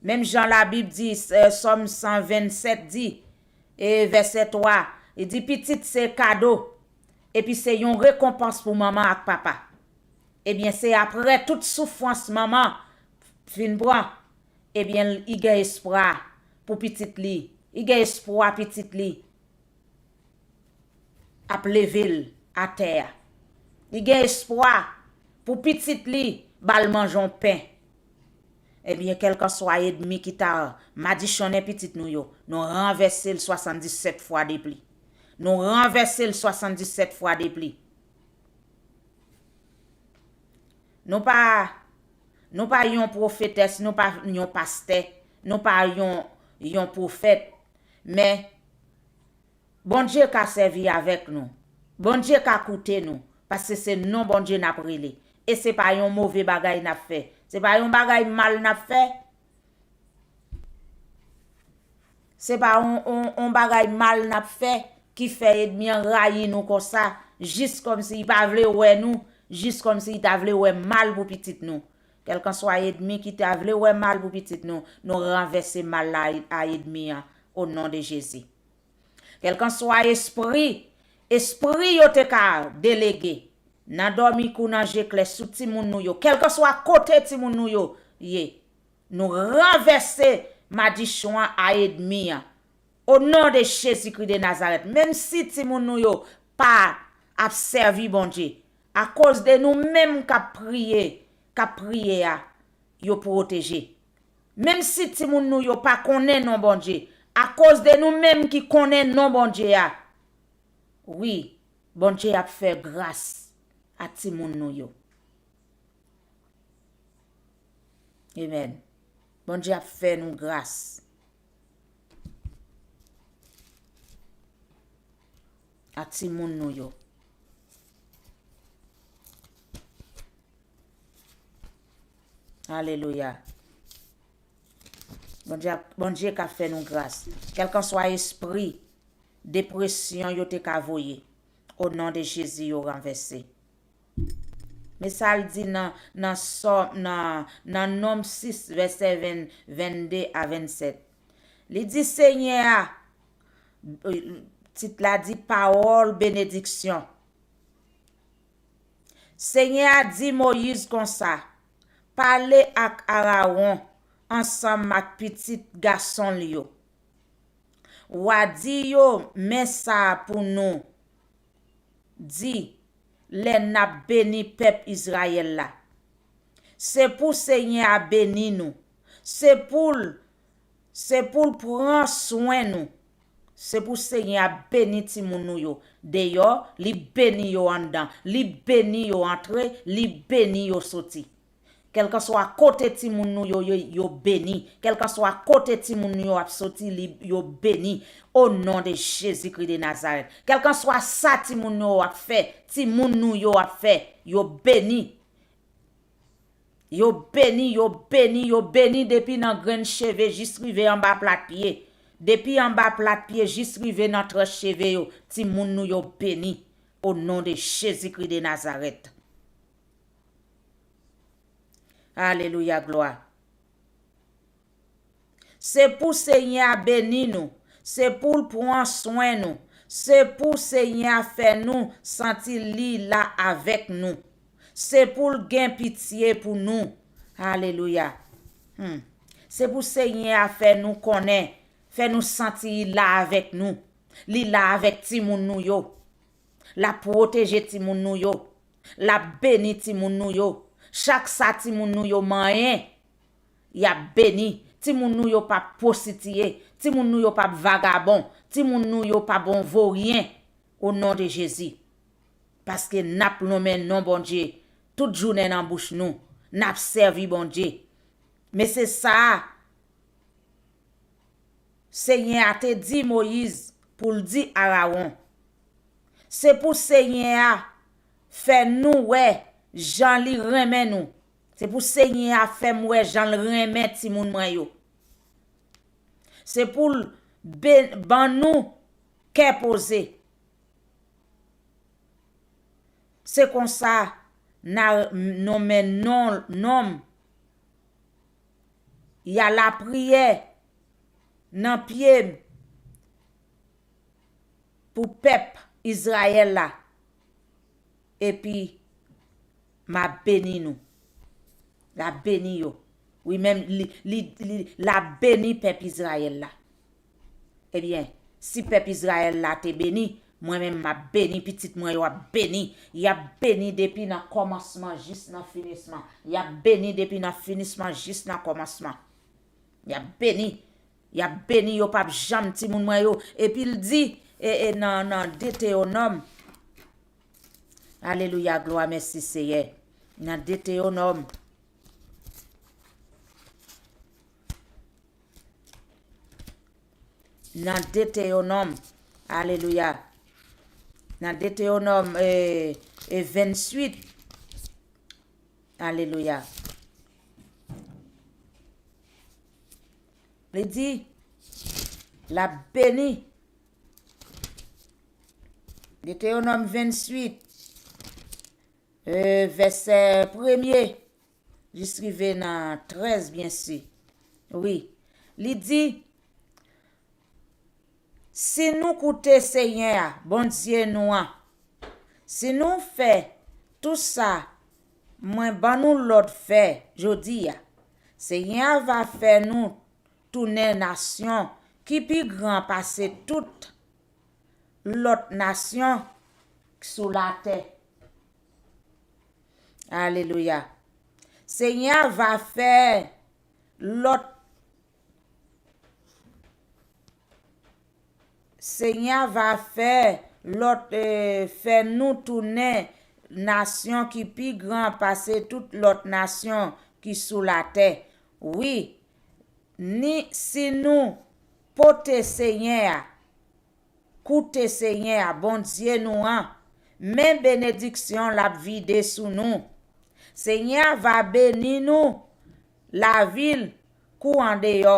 Menm jan Labib di, eh, Sòm san vennsèt di, e vèsè twa, li di, pitit se kado, epi se yon rekonpans pou manman ak papa. Ebyen, se aprè tout soufrans manman fin pran, ebyen, li gen espwa pou pitit li. Li gen espwa pitit li ap leve l atè a. Li gen espwa pou pitit li ba l manje yon pen. Ebyen, kèlkanswa ènmi ki ta madichonnen pitit nou yo, nou ranvèse l swasanndisèt fwa de pli. Nou ranvèse l swasanndisèt fwa de pli. Nou pa, nou pa yon pwofetès, nou pa yon pastè, nou pa yon, yon pwofèt, men Bondye ka sèvi avèk nou. Bondye ka koute nou, paske se non Bondye n ap rele. E se pa yon move bagay n ap fè. Se pa yon bagay mal n ap fè. Se pa yon, yon, yon bagay mal n ap fè ki fè ènmi an rayi nou konsa, jis kòmsi li pa vle wè nou, jis kòmsi li ta vle wè mal pou pitit nou. Kèlkanswa ènmi ki ta vle wè mal pou pitit nou, nou ranvèse mal la a ènmi an, o non de Jezi. Kèlkanswa espri, espri yo te ka delege nan dòmi kou nan je klè sou timoun nou yo, kèlkanswa kote timoun nou yo ye, nou ranvèse madichon an a ènmi an. O non de Jezikri de Nazarèt, menm si timoun nou yo pa ap sèvi Bondye, akoz de nou menm k ap priye, k ap priye a, yo pwoteje. Menm si timoun nou yo pa konnen non Bondye, akoz de nou menm ki konnen non Bondye a, wi, Bondye ap fè gras a timoun nou yo. Amèn. Bondye ap fè nou gras a timoun nou yo. Alelouya. Bondye ap, Bondye ka fè nou gras. Kèlkanswa espri, depresyon yo te ka voye. O non de Jezi, yo ranvèse. Men sa l di nan, nan Sòm, nan, nan Nonm sis, vèsè ven, vennde a vennsèt. Li di, Senyè a, tit la di, pawòl benediksyon. Senyè a di Moyiz konsa, pale ak Arawon ansanm ak pitit gason l yo. W a di yo, men sa pou nou di lè n ap beni pèp Izrayèl la. Se pou Senyè a beni nou. Se pou l, se pou l pran swen nou. Se pou Senyè a beni timoun nou yo deyò, li beni yo anndan, li beni yo antre, li beni yo soti. Kèlkanswa kote timoun nou yo, yo, yo beni. Kèlkanswa kote timoun nou yo ap soti, li, yo beni. O non de Jezikri de Nazarèt. Kèlkanswa sa timoun nou yo ap fè, timoun nou yo ap fè, yo beni. Yo beni, yo beni, yo beni depi nan grenn cheve jis rive anba plat pye. Depi anba plat pye jis rive nan tranch cheve yo, timoun nou yo beni. O non de Jezikri de Nazarèt. Alelouya, glwa. Se pou Senyè a beni nou. Se pou l pran swen nou. Se pou Senyè a fè nou santi li la avèk nou. Se pou l gen pitye pou nou. Alelouya. Hmm. Se pou Senyè a fè nou konnen, fè nou santi li la avèk nou. Li la avèk timoun nou yo. L ap pwoteje timoun nou yo. L ap beni timoun nou yo. Chak sa timoun nou yo manyen, y ap beni. Timoun nou yo p ap pwostitiye. Timoun nou yo p ap vagabon. Timoun nou yo p ap yon voryen. O non de Jezi. Paske n ap lonmen non Bondye tout jounen nan bouch nou. N ap sèvi Bondye. Men se sa a Senyè a te di Moyiz pou l di Arawon. Se pou Senyè a fè nou wè jan li renmen nou. Se pou Senyè a fè m wè jan l renmen timoun mwen yo. Se pou l be-, ban nou kè poze. Se konsa, n a nonmen non, non m. Y a lapriyè nan pye m pou pèp Izrayèl la. Epi, m a beni nou. L a beni yo. Wi, menm li, li, li, l a beni pèp Izrayèl la. Ebyen, si pèp Izrayèl la te beni, mwen menm m ap beni, pitit mwen yo ap beni. Y ap beni depi nan kòmansman jis nan finisman. Y ap beni depi nan finisman jis nan kòmansman. Y ap beni. Y ap beni, yo p ap janm, timoun mwen yo. Epi l di, e, e, nan, nan Detewonòm. Alelouya, glwa, mèsi, Seyè. Nan Detewonòm. Nan Detewonòm. Alelouya. Nan Detewonòm, e, e, venntuit. Alelouya. Li di, l ap beni. Detewonòm venntuit, e, vèsè premye, jis rive nan trèz, byen si. Wi. Li di, si nou koute Senyè a, Bondye nou an, si nou fè tou sa mwen ban nou lòd fè jodi a, Senyè a va fè nou tounen nasyon ki pi gran pase tout lòt nasyon sou latè. Alelouya. Senyè a va fè lòt Senyè a va fè lòt, e, fè nou tounen nasyon ki pi gran pase tout lòt nasyon ki sou latè. Wi, ni si nou pote Senyè a, koute Senyè a, Bondye nou an, men benediksyon l ap vide sou nou. Senyè a va beni nou lavil kou andeyò.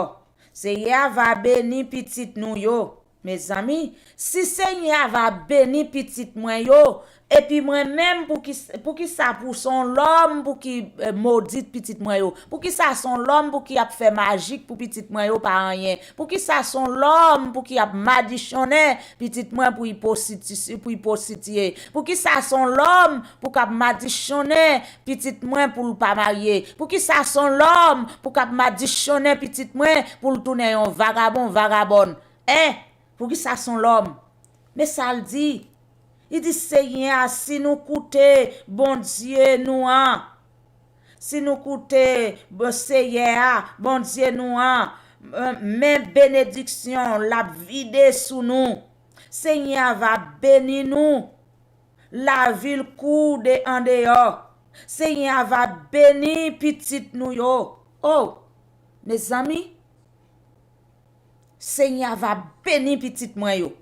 Senyè a va beni pitit nou yo. Mezanmi, si Senyè a va beni pitit mwen yo, epi mwen menm, pou ki, pou ki sa pou se yon lòm pou ki, eh, modit pitit mwen yo? Pou ki sa se yon lòm pou ki ap fè majik pou pitit mwen yo pa anyen? Pou ki sa se yon lòm pou ki ap madichonnen pitit mwen pou i positi-, pou i positiye? Pou ki sa se yon lòm pou k ap madichonnen pitit mwen pou l pa marye? Pou ki sa se yon lòm pou k ap madichonnen pitit mwen pou l tounen yon vagabon, vagabòn? Hein? Pou ki sa se yon lòm? Men sa l di. Li di, Senyè a, si nou koute Bondye nou an, si nou koute Seyè a, Bondye nou an, men benediksyon l ap vide sou nou. Senyè a va beni nou. Lavil kou de andeyò. Senyè a va beni pitit nou yo. Oh, mezanmi, Senyè a va beni pitit mwen yo.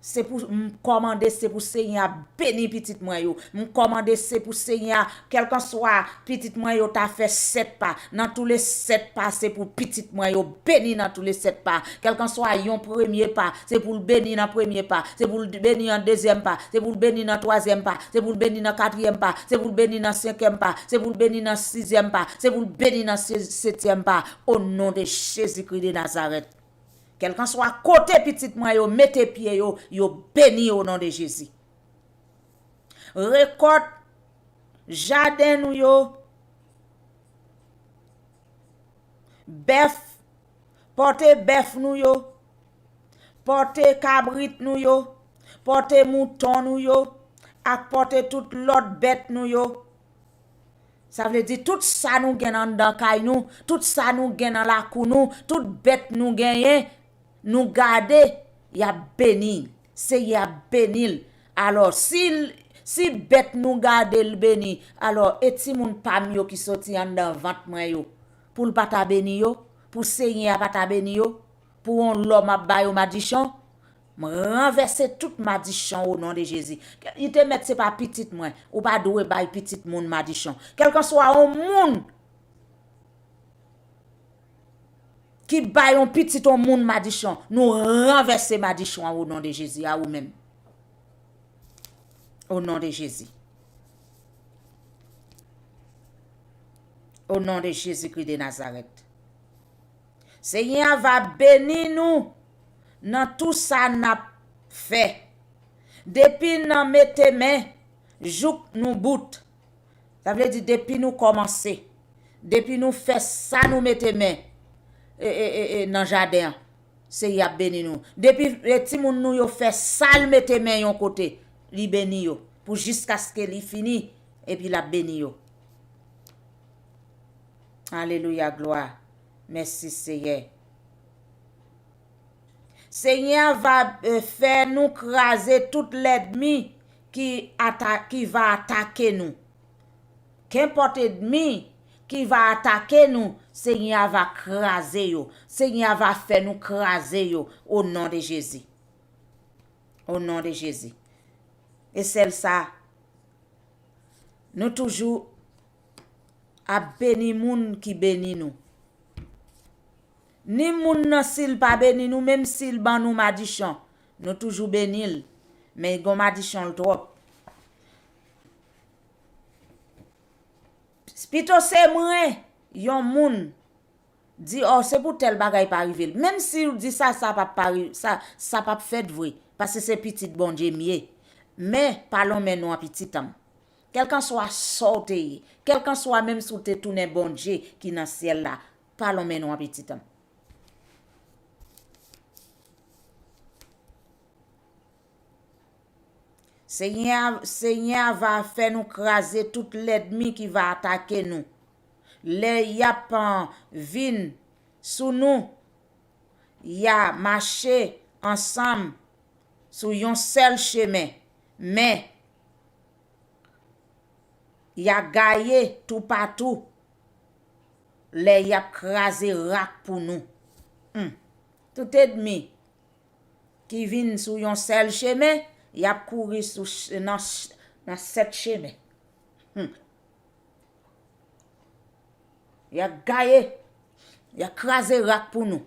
Se pou m kòmande, se pou Senyè a beni pitit mwen yo. M kòmande, se pou Senyè a, kèlkanswa pitit mwen yo ta fè sèt pa, nan tou le sèt pa, se pou pitit mwen yo beni nan tou le sèt pa. Kèlkanswa yon premye pa, se pou l beni nan premye pa, se pou l beni nan dezyèm pa, se pou l beni nan twazyèm pa, se pou l beni nan katriyèm pa, se pou l beni nan senkyèm pa, se pou l beni nan sizyèm pa, se pou l beni nan se-, setyèm pa. O non de Jezikri de Nazarèt. Kèlkanswa kote pitit mwen yo mete pye yo, yo beni o non de Jezi. Rekòt jaden nou yo, bèf, pòte bèf nou yo, pòte kabrit nou yo, pòte mouton nou yo, ak pòte tout lòt bèt nou yo. Sa vle di tout sa nou gen anndan kay nou, tout sa nou gen nan lakou nou, tout bèt nou genyen, nou gade, y ap beni. Seyè ap beni l. Alò, si l, si bèt nou gade l beni, alò, e timoun pa m yo ki soti anndan vant mwen yo, pou l pa ta beni yo, pou Senyè a pa ta beni yo, pou yon lòm ap ba yo madichon, m ranvèse tout madichon o non de Jezi. Li te mèt se pa pitit mwen, ou pa dwe bay pitit moun madichon. Kèlkanswa yon moun ki bay yon pitit yon moun madichon, nou ranvèse madichon an o non de Jezi a ou menm. O non de Jezi. O non de Jezikri de Nazarèt. Senyè a va beni nou nan tou sa n ap fè. Depi nan mete men jouk nou bout. Sa vle di depi nou kòmanse. Depi nou fè sa nou mete men, e, e, e, e, nan jaden an. Seyè ap beni nou. Depi, e, timoun nou yo fè sa l mete men yon kote, li beni yo. Pou jiskaske li fini, epi l ap beni yo. Alelouya, glwa. Mèsi, Seyè. Senyè a va, e, fè nou kraze tout lènmi ki ata-, ki va atake nou. Kenpòt ènmi ki va atake nou, Senyè a va kraze yo. Senyè a va fè nou kraze yo, o non de Jezi. O non de Jezi. E sèl sa, nou toujou ap beni moun ki beni nou. Ni moun nan, si l pa beni nou, menm si l ban nou madichon, nou toujou beni l. Men gon madichon l twòp. Pito se mwen, yon moun di, o, se pou tèl bagay pa rive l. Menm si w di sa, sa p ap pa ri-, sa, sa p ap fèt vre, paske se pitit Bondye m ye. Men, pa lonmen non an pitit an m. Kèlkanswa sa w te ye, kèlkanswa menm si w te tounen Bondye ki nan syèl la, pa lonmen non an pitit an m. Senyè a, Senyè a va fè nou kraze tout lènmi ki va atake nou. Lè y ap, an, vin sou nou, y a mache ansanm sou yon sèl chemen, men y a gaye toupatou lè y ap kraze rak pou nou. Hmm. Tout ènmi ki vin sou yon sèl chemen, y ap kouri sou ch-, nan ch-, nan sèt chemen. Hmm. Y a gaye, y a kraze rak pou nou.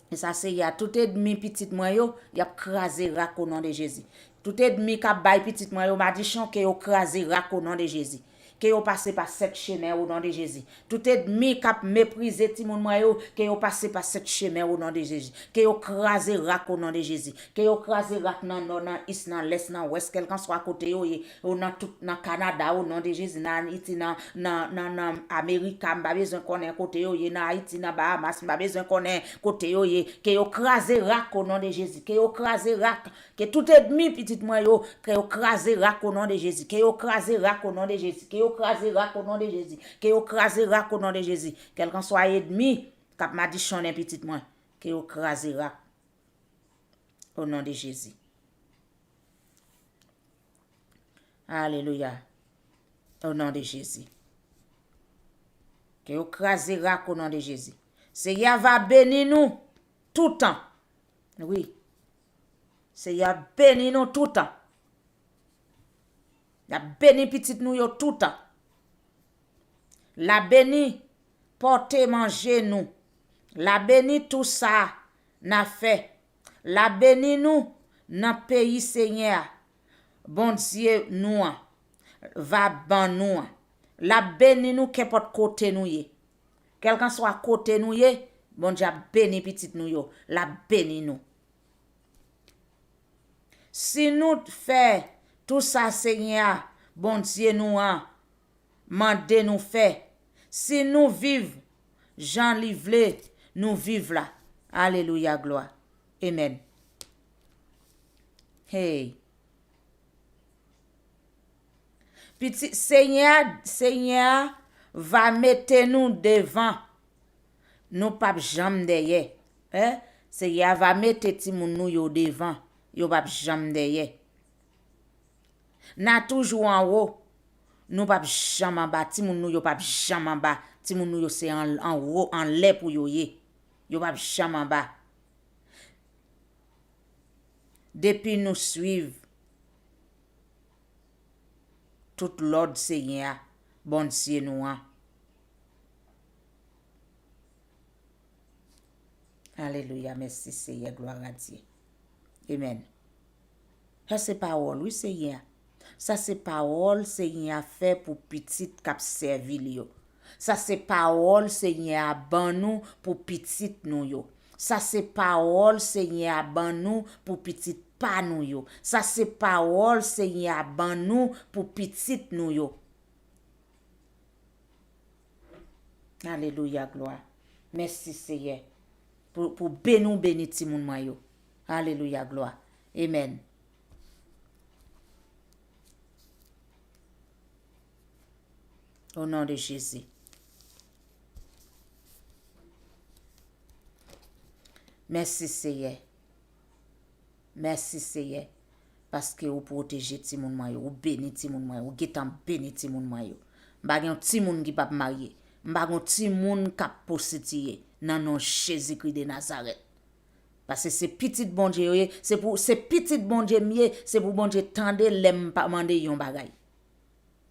E sa Seyè a, tout ènmi pitit mwen yo, y ap kraze rak o non de Jezi. Tout ènmi k ap bay pitit mwen yo madichon, ke yo kraze rak o non de Jezi. Ke yo pase pa sèt chemen o non de Jezi. Tout ènmi k ap meprize timoun mwen yo, ke yo pase pa sèt chemen o non de Jezi. Ke yo kraze rak o non de Jezi. Ke yo kraze rak nan nò, nan is, nan lès, nan wès, kèlkanswa kote yo ye. Yo nan tout, nan Kanada, o non de Jezi, nan Ayiti, nan, nan, nan, nan Amerika, m pa bezwen konnen kote yo ye, nan Ayiti, nan Bahamas, m pa bezwen konnen kote yo ye. Ke yo kraze rak o non de Jezi. Ke yo kraze rak. Ke tout ènmi pitit mwen yo, ke yo kraze rak o non de Jezi. Ke yo kraze rak o non de Jezi. Ke yo kraze rak o non de Jezi. Ke yo kraze rak o non de Jezi. Kèlkanswa ènmi k ap madichonnen pitit mwen, ke yo kraze rak o non de Jezi. Alelouya. O non de Jezi. Ke yo kraze rak o non de Jezi. Seyè a va beni nou toutan. Wi. Seyè a beni nou toutan. L ap beni pitit nou yo toutan. L ap beni pòte manje nou. L ap beni tou sa n a fè. L ap beni nou nan peyi Senyè a, Bondye nou an, va ban nou an. L ap beni nou kenpòt kote nou ye. Kèlkanswa kote nou ye, Bondye ap beni pitit nou yo. L ap beni nou. Si nou fè tou sa Senyè a, Bondye nou an, mande nou fè, si nou viv jan li vle nou viv la. Alelouya, glwa. Amen. Hey. Pitit Senyè a, Senyè a va mete nou devan. Nou p ap janm dèyè. Hein? Seyè a va mete timoun nou yo devan. Yo p ap janm dèyè. N a toujou anwo. Nou p ap janm anba. Timoun nou yo p ap janm anba. Timoun nou yo se an, anwo, anlè pou yo ye. Yo p ap janm anba. Depi nou swiv tout lòd Senyè a, Bondye nou an. Alelouya, mèsi Seyè, glwa a Dye. Amen. Sa se pawòl, wi, Senyè a. Sa se pawòl Senyè a fè pou pitit k ap sèvi l yo. Sa se pawòl Senyè a ban nou pou pitit nou yo. Sa se pawòl Senyè a ban nou pou pitit pa nou yo. Sa se pawòl Senyè a ban nou pou pitit nou yo. Alelouya, glwa. Mèsi, Seyè, pou, pou beni w beni timoun mwen yo. Alelouya, glwa. Amen. O non de Jezi. Mèsi, Seyè. Mèsi, Seyè, paske ou pwoteje timoun mwen yo, ou beni timoun mwen yo, ou gentan beni timoun mwen yo. M pa gen yon timoun ki p ap marye. M pa gen yon timoun k ap pwostitiye nan non Jezikri de Nazarèt. Paske se pitit Bondye yo ye, se pou, se pitit Bondye m ye, se pou Bondye tande lè m pa mande yon bagay.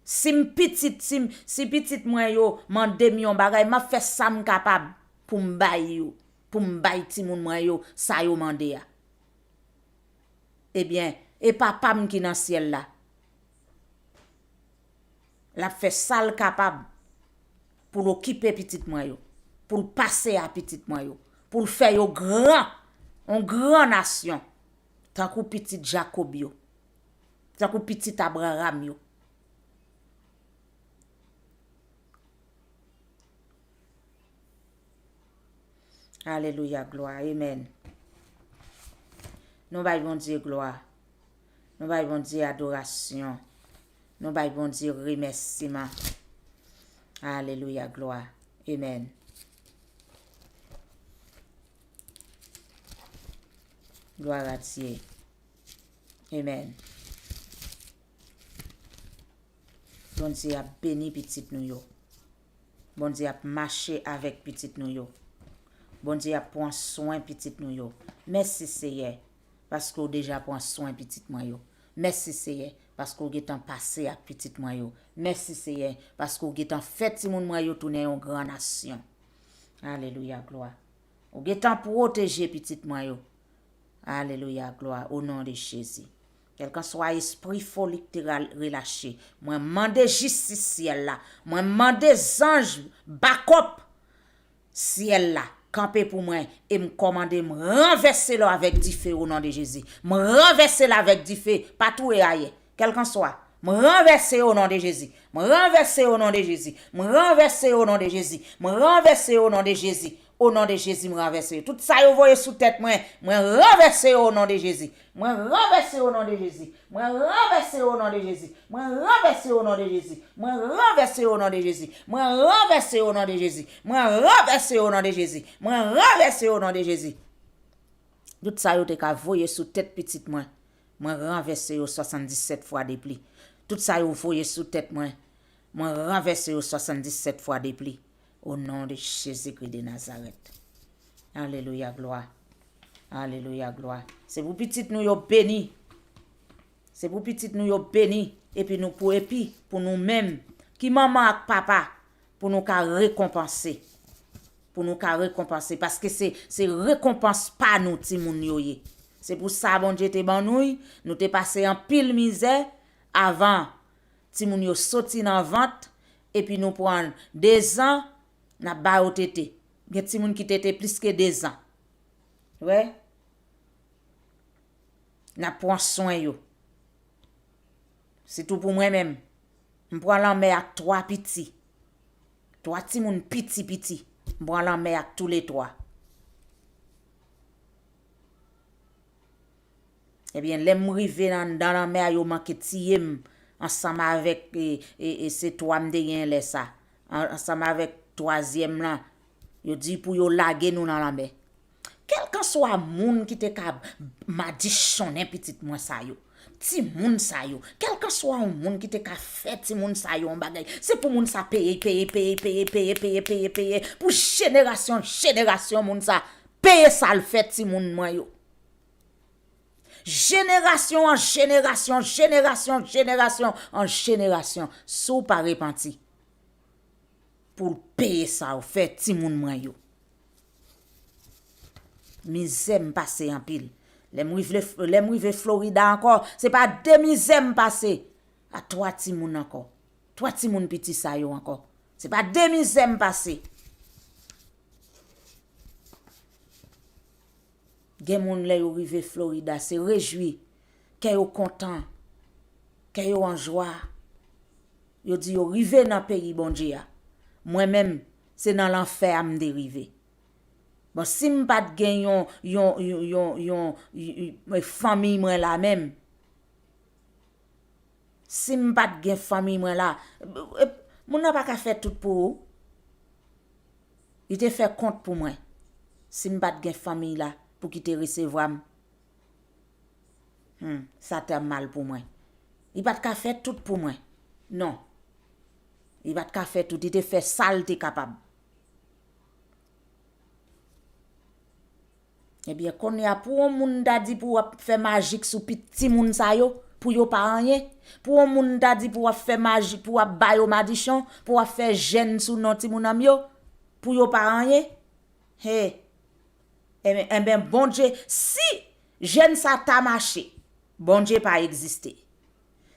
Si m pitit, si m, si pitit mwen yo mande m yon bagay, m ap fè sa m kapab pou m bay yo, pou m bay timoun mwen yo sa yo mande a. Ebyen, e Papa m ki nan syèl la, l ap fè sa l kapab pou l okipe pitit mwen yo, pou l pase a pitit mwen yo, pou l fè yo gran, yon gran nasyon, tankou pitit Jakòb yo, tankou pitit Abraram yo. Alelouya, glwa, amen. Nou bay Bondye glwa. Nou bay Bondye adorasyon. Nou bay Bondye remèsiman. Alelouya, glwa. Amen. Glwa a Dye. Amen. Bondye ap beni pitit nou yo. Bondye ap mache avèk pitit nou yo. Bondye ap pran swen pitit nou yo. Mèsi, Seyè, paske w deja pran swen pitit mwen yo. Mèsi, Seyè, paske w gentan pase ak pitit mwen yo. Mèsi, Seyè, paske w gentan fè timoun mwen yo tounen yon gran nasyon. Alelouya, glwa. Ou gentan pwoteje pitit mwen yo. Alelouya, glwa, o non de Jezi. Kèlkanswa espri foli ki te ra-, relache, mwen mande jistis syèl la. Mwen mande zanj bakòp syèl la kanpe pou mwen e m kòmande, m ranvèse l avèk dife o non de Jezi. M ranvèse l avèk dife, pa touye ayè. Kèlkanswa, m ranvèse o non de Jezi. M ranvèse o non de Jezi. M ranvèse o non de Jezi. M ranvèse o non de Jezi. O non de Jezi, m ranvèse yo. Tout sa yo voye sou tèt mwen, mwen ranvèse yo o non de Jezi. Mwen ranvèse yo o non de Jezi. Mwen ranvèse yo o non de Jezi. Mwen ranvèse yo o non de Jezi. Mwen ranvèse yo o non de Jezi. Mwen ranvèse yo o non de Jezi. Mwen ranvèse yo o non de Jezi. Mwen ranvèse yo o non de Jezi. Tout sa yo te ka voye sou tèt pitit mwen, mwen ranvèse yo swasanndisèt fwa de pli. Tout sa yo voye sou tèt mwen, mwen ranvèse yo swasanndisèt fwa de pli. O non de Jezikri de Nazarèt. Alelouya, glwa. Alelouya, glwa. Se pou pitit nou yo beni. Se pou pitit nou yo beni. Epi nou pou, epi pou nou menm, ki manman ak papa, pou nou ka rekonpanse. Pou nou ka rekonpanse. Paske se, se rekonpans pa nou, timoun yo ye. Se pou sa Bondye te ban nou, nou te pase anpil mizè avan timoun yo soti nan vant, epi nou pran dezan, n ap ba yo tete. Gen timoun ki tete plis ke dezan. Wè? N ap pran swen yo. Sitou pou mwen menm. M pran lanmè ak twa piti. Twa timoun piti piti. M pran lanmè ak toulètwa. Ebyen, lè m rive nan, nan lanmè a, yo manke tiye m ansanm avèk, e, e, e se twa m te gen lè sa. An-, ansanm avèk twazyèm lan, yo di pou yo lage nou nan lanmè. Kèlkanswa moun ki te ka madichonnen pitit mwen sa yo, timoun sa yo, kèlkanswa yon moun ki te ka fè timoun sa yo yon bagay, se pou moun sa peye, peye, peye, peye, peye, peye, peye, peye, pou jenerasyon, jenerasyon moun sa peye sa l fè timoun mwen yo. Jenerasyon an jenerasyon, jenerasyon, jenerasyon an jenerasyon, si w pa repanti, pou l peye sa w fè timoun mwen yo. Mizè m pase anpil. Lè m rive, lè m rive Florida ankò, se pa de mizè m pase a twa timoun ankò. Twa timoun piti sa yo ankò. Se pa de mizè m pase. Gen moun lè yo rive Florida, se rejwi, kè yo kontan, kè yo an jwa. Yo di yo rive nan peyi Bondye a. Mwen menm, se nan lanfè a m te rive. Bon, si m pa t gen yon, yon, yon, yon, yon, yon, yon, fanmiy mwen la menm, si m pa t gen fanmiy mwen la, e, moun nan pa ka fè tout pou ou. Li te fè kont pou mwen. Si m pa t gen fanmiy la pou ki te resevwa m, hmm, sa t ap mal pou mwen. Li pa t ka fè tout pou mwen. Non. Li pa t ka fè tout. Li te fè sa l te kapab. Ebyen, kounye a, pou yon moun ta di pou w ap fè majik sou pit timoun sa yo, pou yo pa anyen, pou yon moun ta di pou w ap fè majik, pou w ap ba yo madichon, pou w ap fè jèn sou non timoun an m yo, pou yo pa anyen, he, enben, enben, Bondye, si jèn sa ta mache, Bondye pa egziste.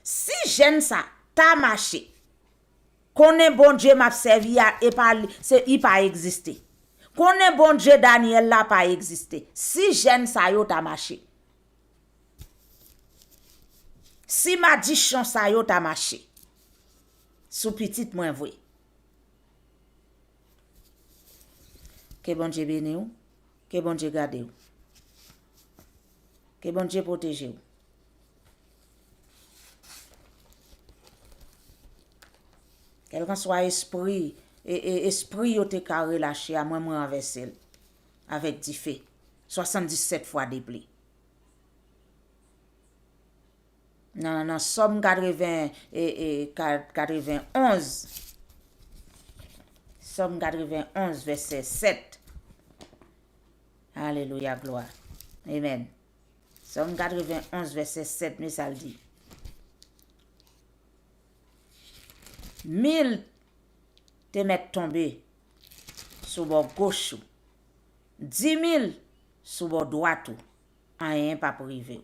Si jèn sa ta mache, konnen Bondye m ap sèvi a, e pa li, se, li pa egziste. Konnen Bondye Daniel la pa egziste. Si jèn sa yo ta mache. Si madichon sa yo ta mache. Sou pitit mwen vre. Ke Bondye beni w. Ke Bondye gade w. Ke Bondye pwoteje w. Kèlkanswa espri, e, e, espri yo te ka relache a, mwen, mwen ranvèse l avèk dife. Swasanndisèt fwa de pli. Nan, nan Sòm katreven, e, e, ka-, katrevenonz. Sòm katrevenonz, vèsè sèt. Alelouya, glwa. Amèn. Sòm katrevenonz, vèsè sèt, men sa l di. Mil te mèt tonbe sou bò goch ou, Di mil sou bò dwat ou, anyen p ap rive w.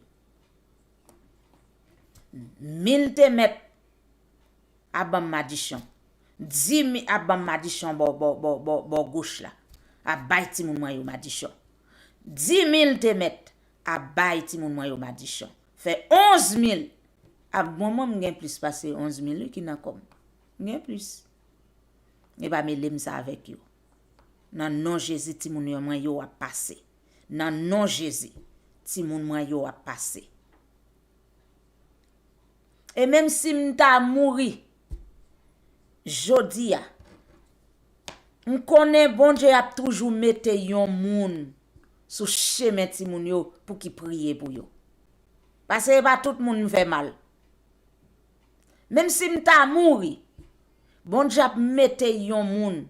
Mil te mèt ap ban m madichon. Di mil ap ban m madichon bò, bò, bò, bò, bò goch la. Ap bay timoun mwen yo madichon. Di mil te mèt ap bay timoun mwen yo madichon. Fè onz mil. Ap bon, mwen m gen plis pase onz mil wi ki nan kò m. M gen plis. E pa mele m sa avèk yo. Nan non Jezi, timoun yo mwen yo ap pase. Nan non Jezi, timoun mwen yo ap pase. E menm si m ta mouri jodi a, m konnen Bondye ap toujou mete yon moun sou chemen timoun yo pou ki priye pou yo. Paske e pa tout moun m fè mal. Menm si m ta mouri, Bondye ap mete yon moun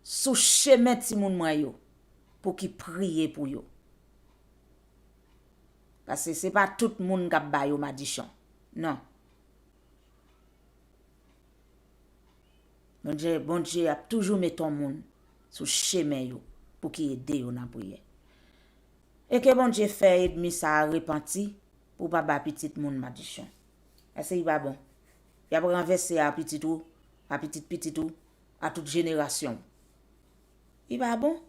sou chemen timoun mwen yo pou ki priye pou yo. Paske se pa tout moun k ap ba yo madichon. Non. Bondye, Bondye ap toujou mete yon moun sou chemen yo pou ki ede yo nan priyè. E ke Bondye fè ènmi sa a repanti pou w pa ba pitit moun madichon. Paske li pa bon. Y ap ranvèse a pitit ou, a pitit pitit ou, a tout jenerasyon w. Li pa bon.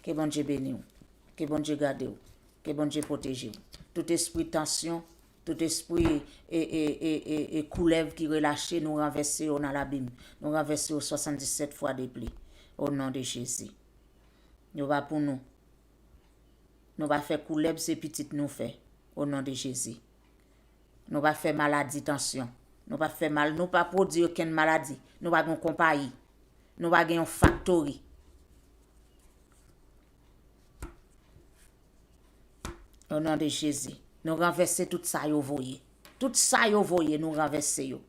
Ke Bondye beni w. Ke Bondye gade w. Ke Bondye pwoteje w. Tout espri tansyon, tout espri e, e, e, e, e koulèv ki relache, nou ranvèse yo nan labim. Nou ranvèse yo swasanndisèt fwa de pli. O non de Jezi. Yo pa pou nou. Nou pa fè koulèb, se pitit nou fè. O non de Jezi. Nou pa fè maladi tansyon. Nou pa fè mal, nou pa pwodui okenn maladi. Nou pa gen konpayi. Nou pa gen yon faktori. O non de Jezi. Nou ranvèse tout sa yo voye. Tout sa yo voye, nou ranvèse yo.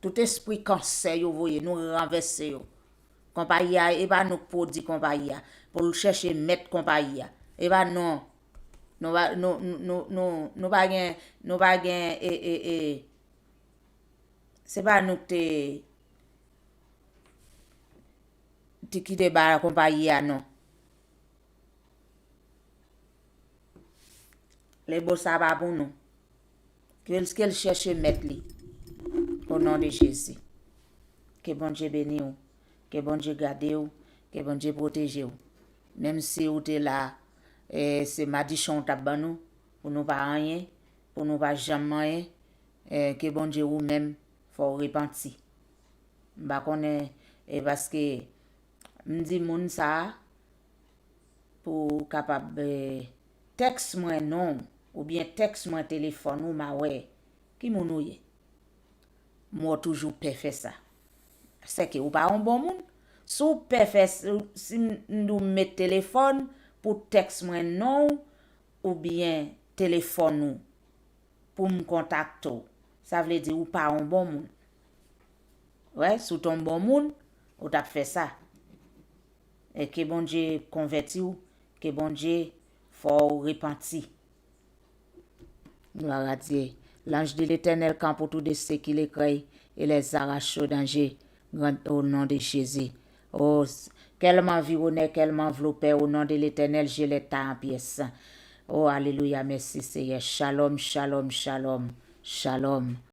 Tout espri kansè yo voye, nou ranvèse yo. Konpayi a, e pa nou k pwodui konpayi a. Pou l chèche mèt konpayi a. E pa nou. Nou pa, nou, nou, nou, nou, nou pa gen, nou pa gen, e, e, e. Se pa nou k te, te kite ba konpayi a, non. Lebo sa pa pou nou. Ke l, ke l chèche mèt li. O non de Jezi. Ke Bondye beni w. Ke Bondye gade w. Ke Bondye pwoteje w. Menm si w te la, e, se madichon w t ap ban nou, pou nou pa anyen, pou nou pa janm anyen, e, ke Bondye ou menm, fò w repanti. M pa konnen, e paske m di moun sa a, pou w kapab, e, tèks mwen non w, oubyen tèks mwen telefòn ou, m a wè ki moun ou ye. M wè w toujou pè fè sa. Sèke ou pa yon bon moun. Si w pè fè, si m, m di w met telefòn pou tèks mwen non w, oubyen telefòn ou, pou m kontakte w. Sa vle di ou pa yon bon moun. Wè, si w te yon bon moun, ou t ap fè sa. E ke Bondye konvèti w, ke Bondye fè w repanti. Gloire à Dieu. L'ange de l'Éternel campe autour de ceux qui le craignent et les arrache au danger. Grand, au nom de Jésus. Oh, qu'elle m'environnait, qu'elle m'enveloppait, au nom de l'Éternel, je les taille en pièces. Oh, alléluia, merci Seigneur. Shalom, shalom, shalom, shalom.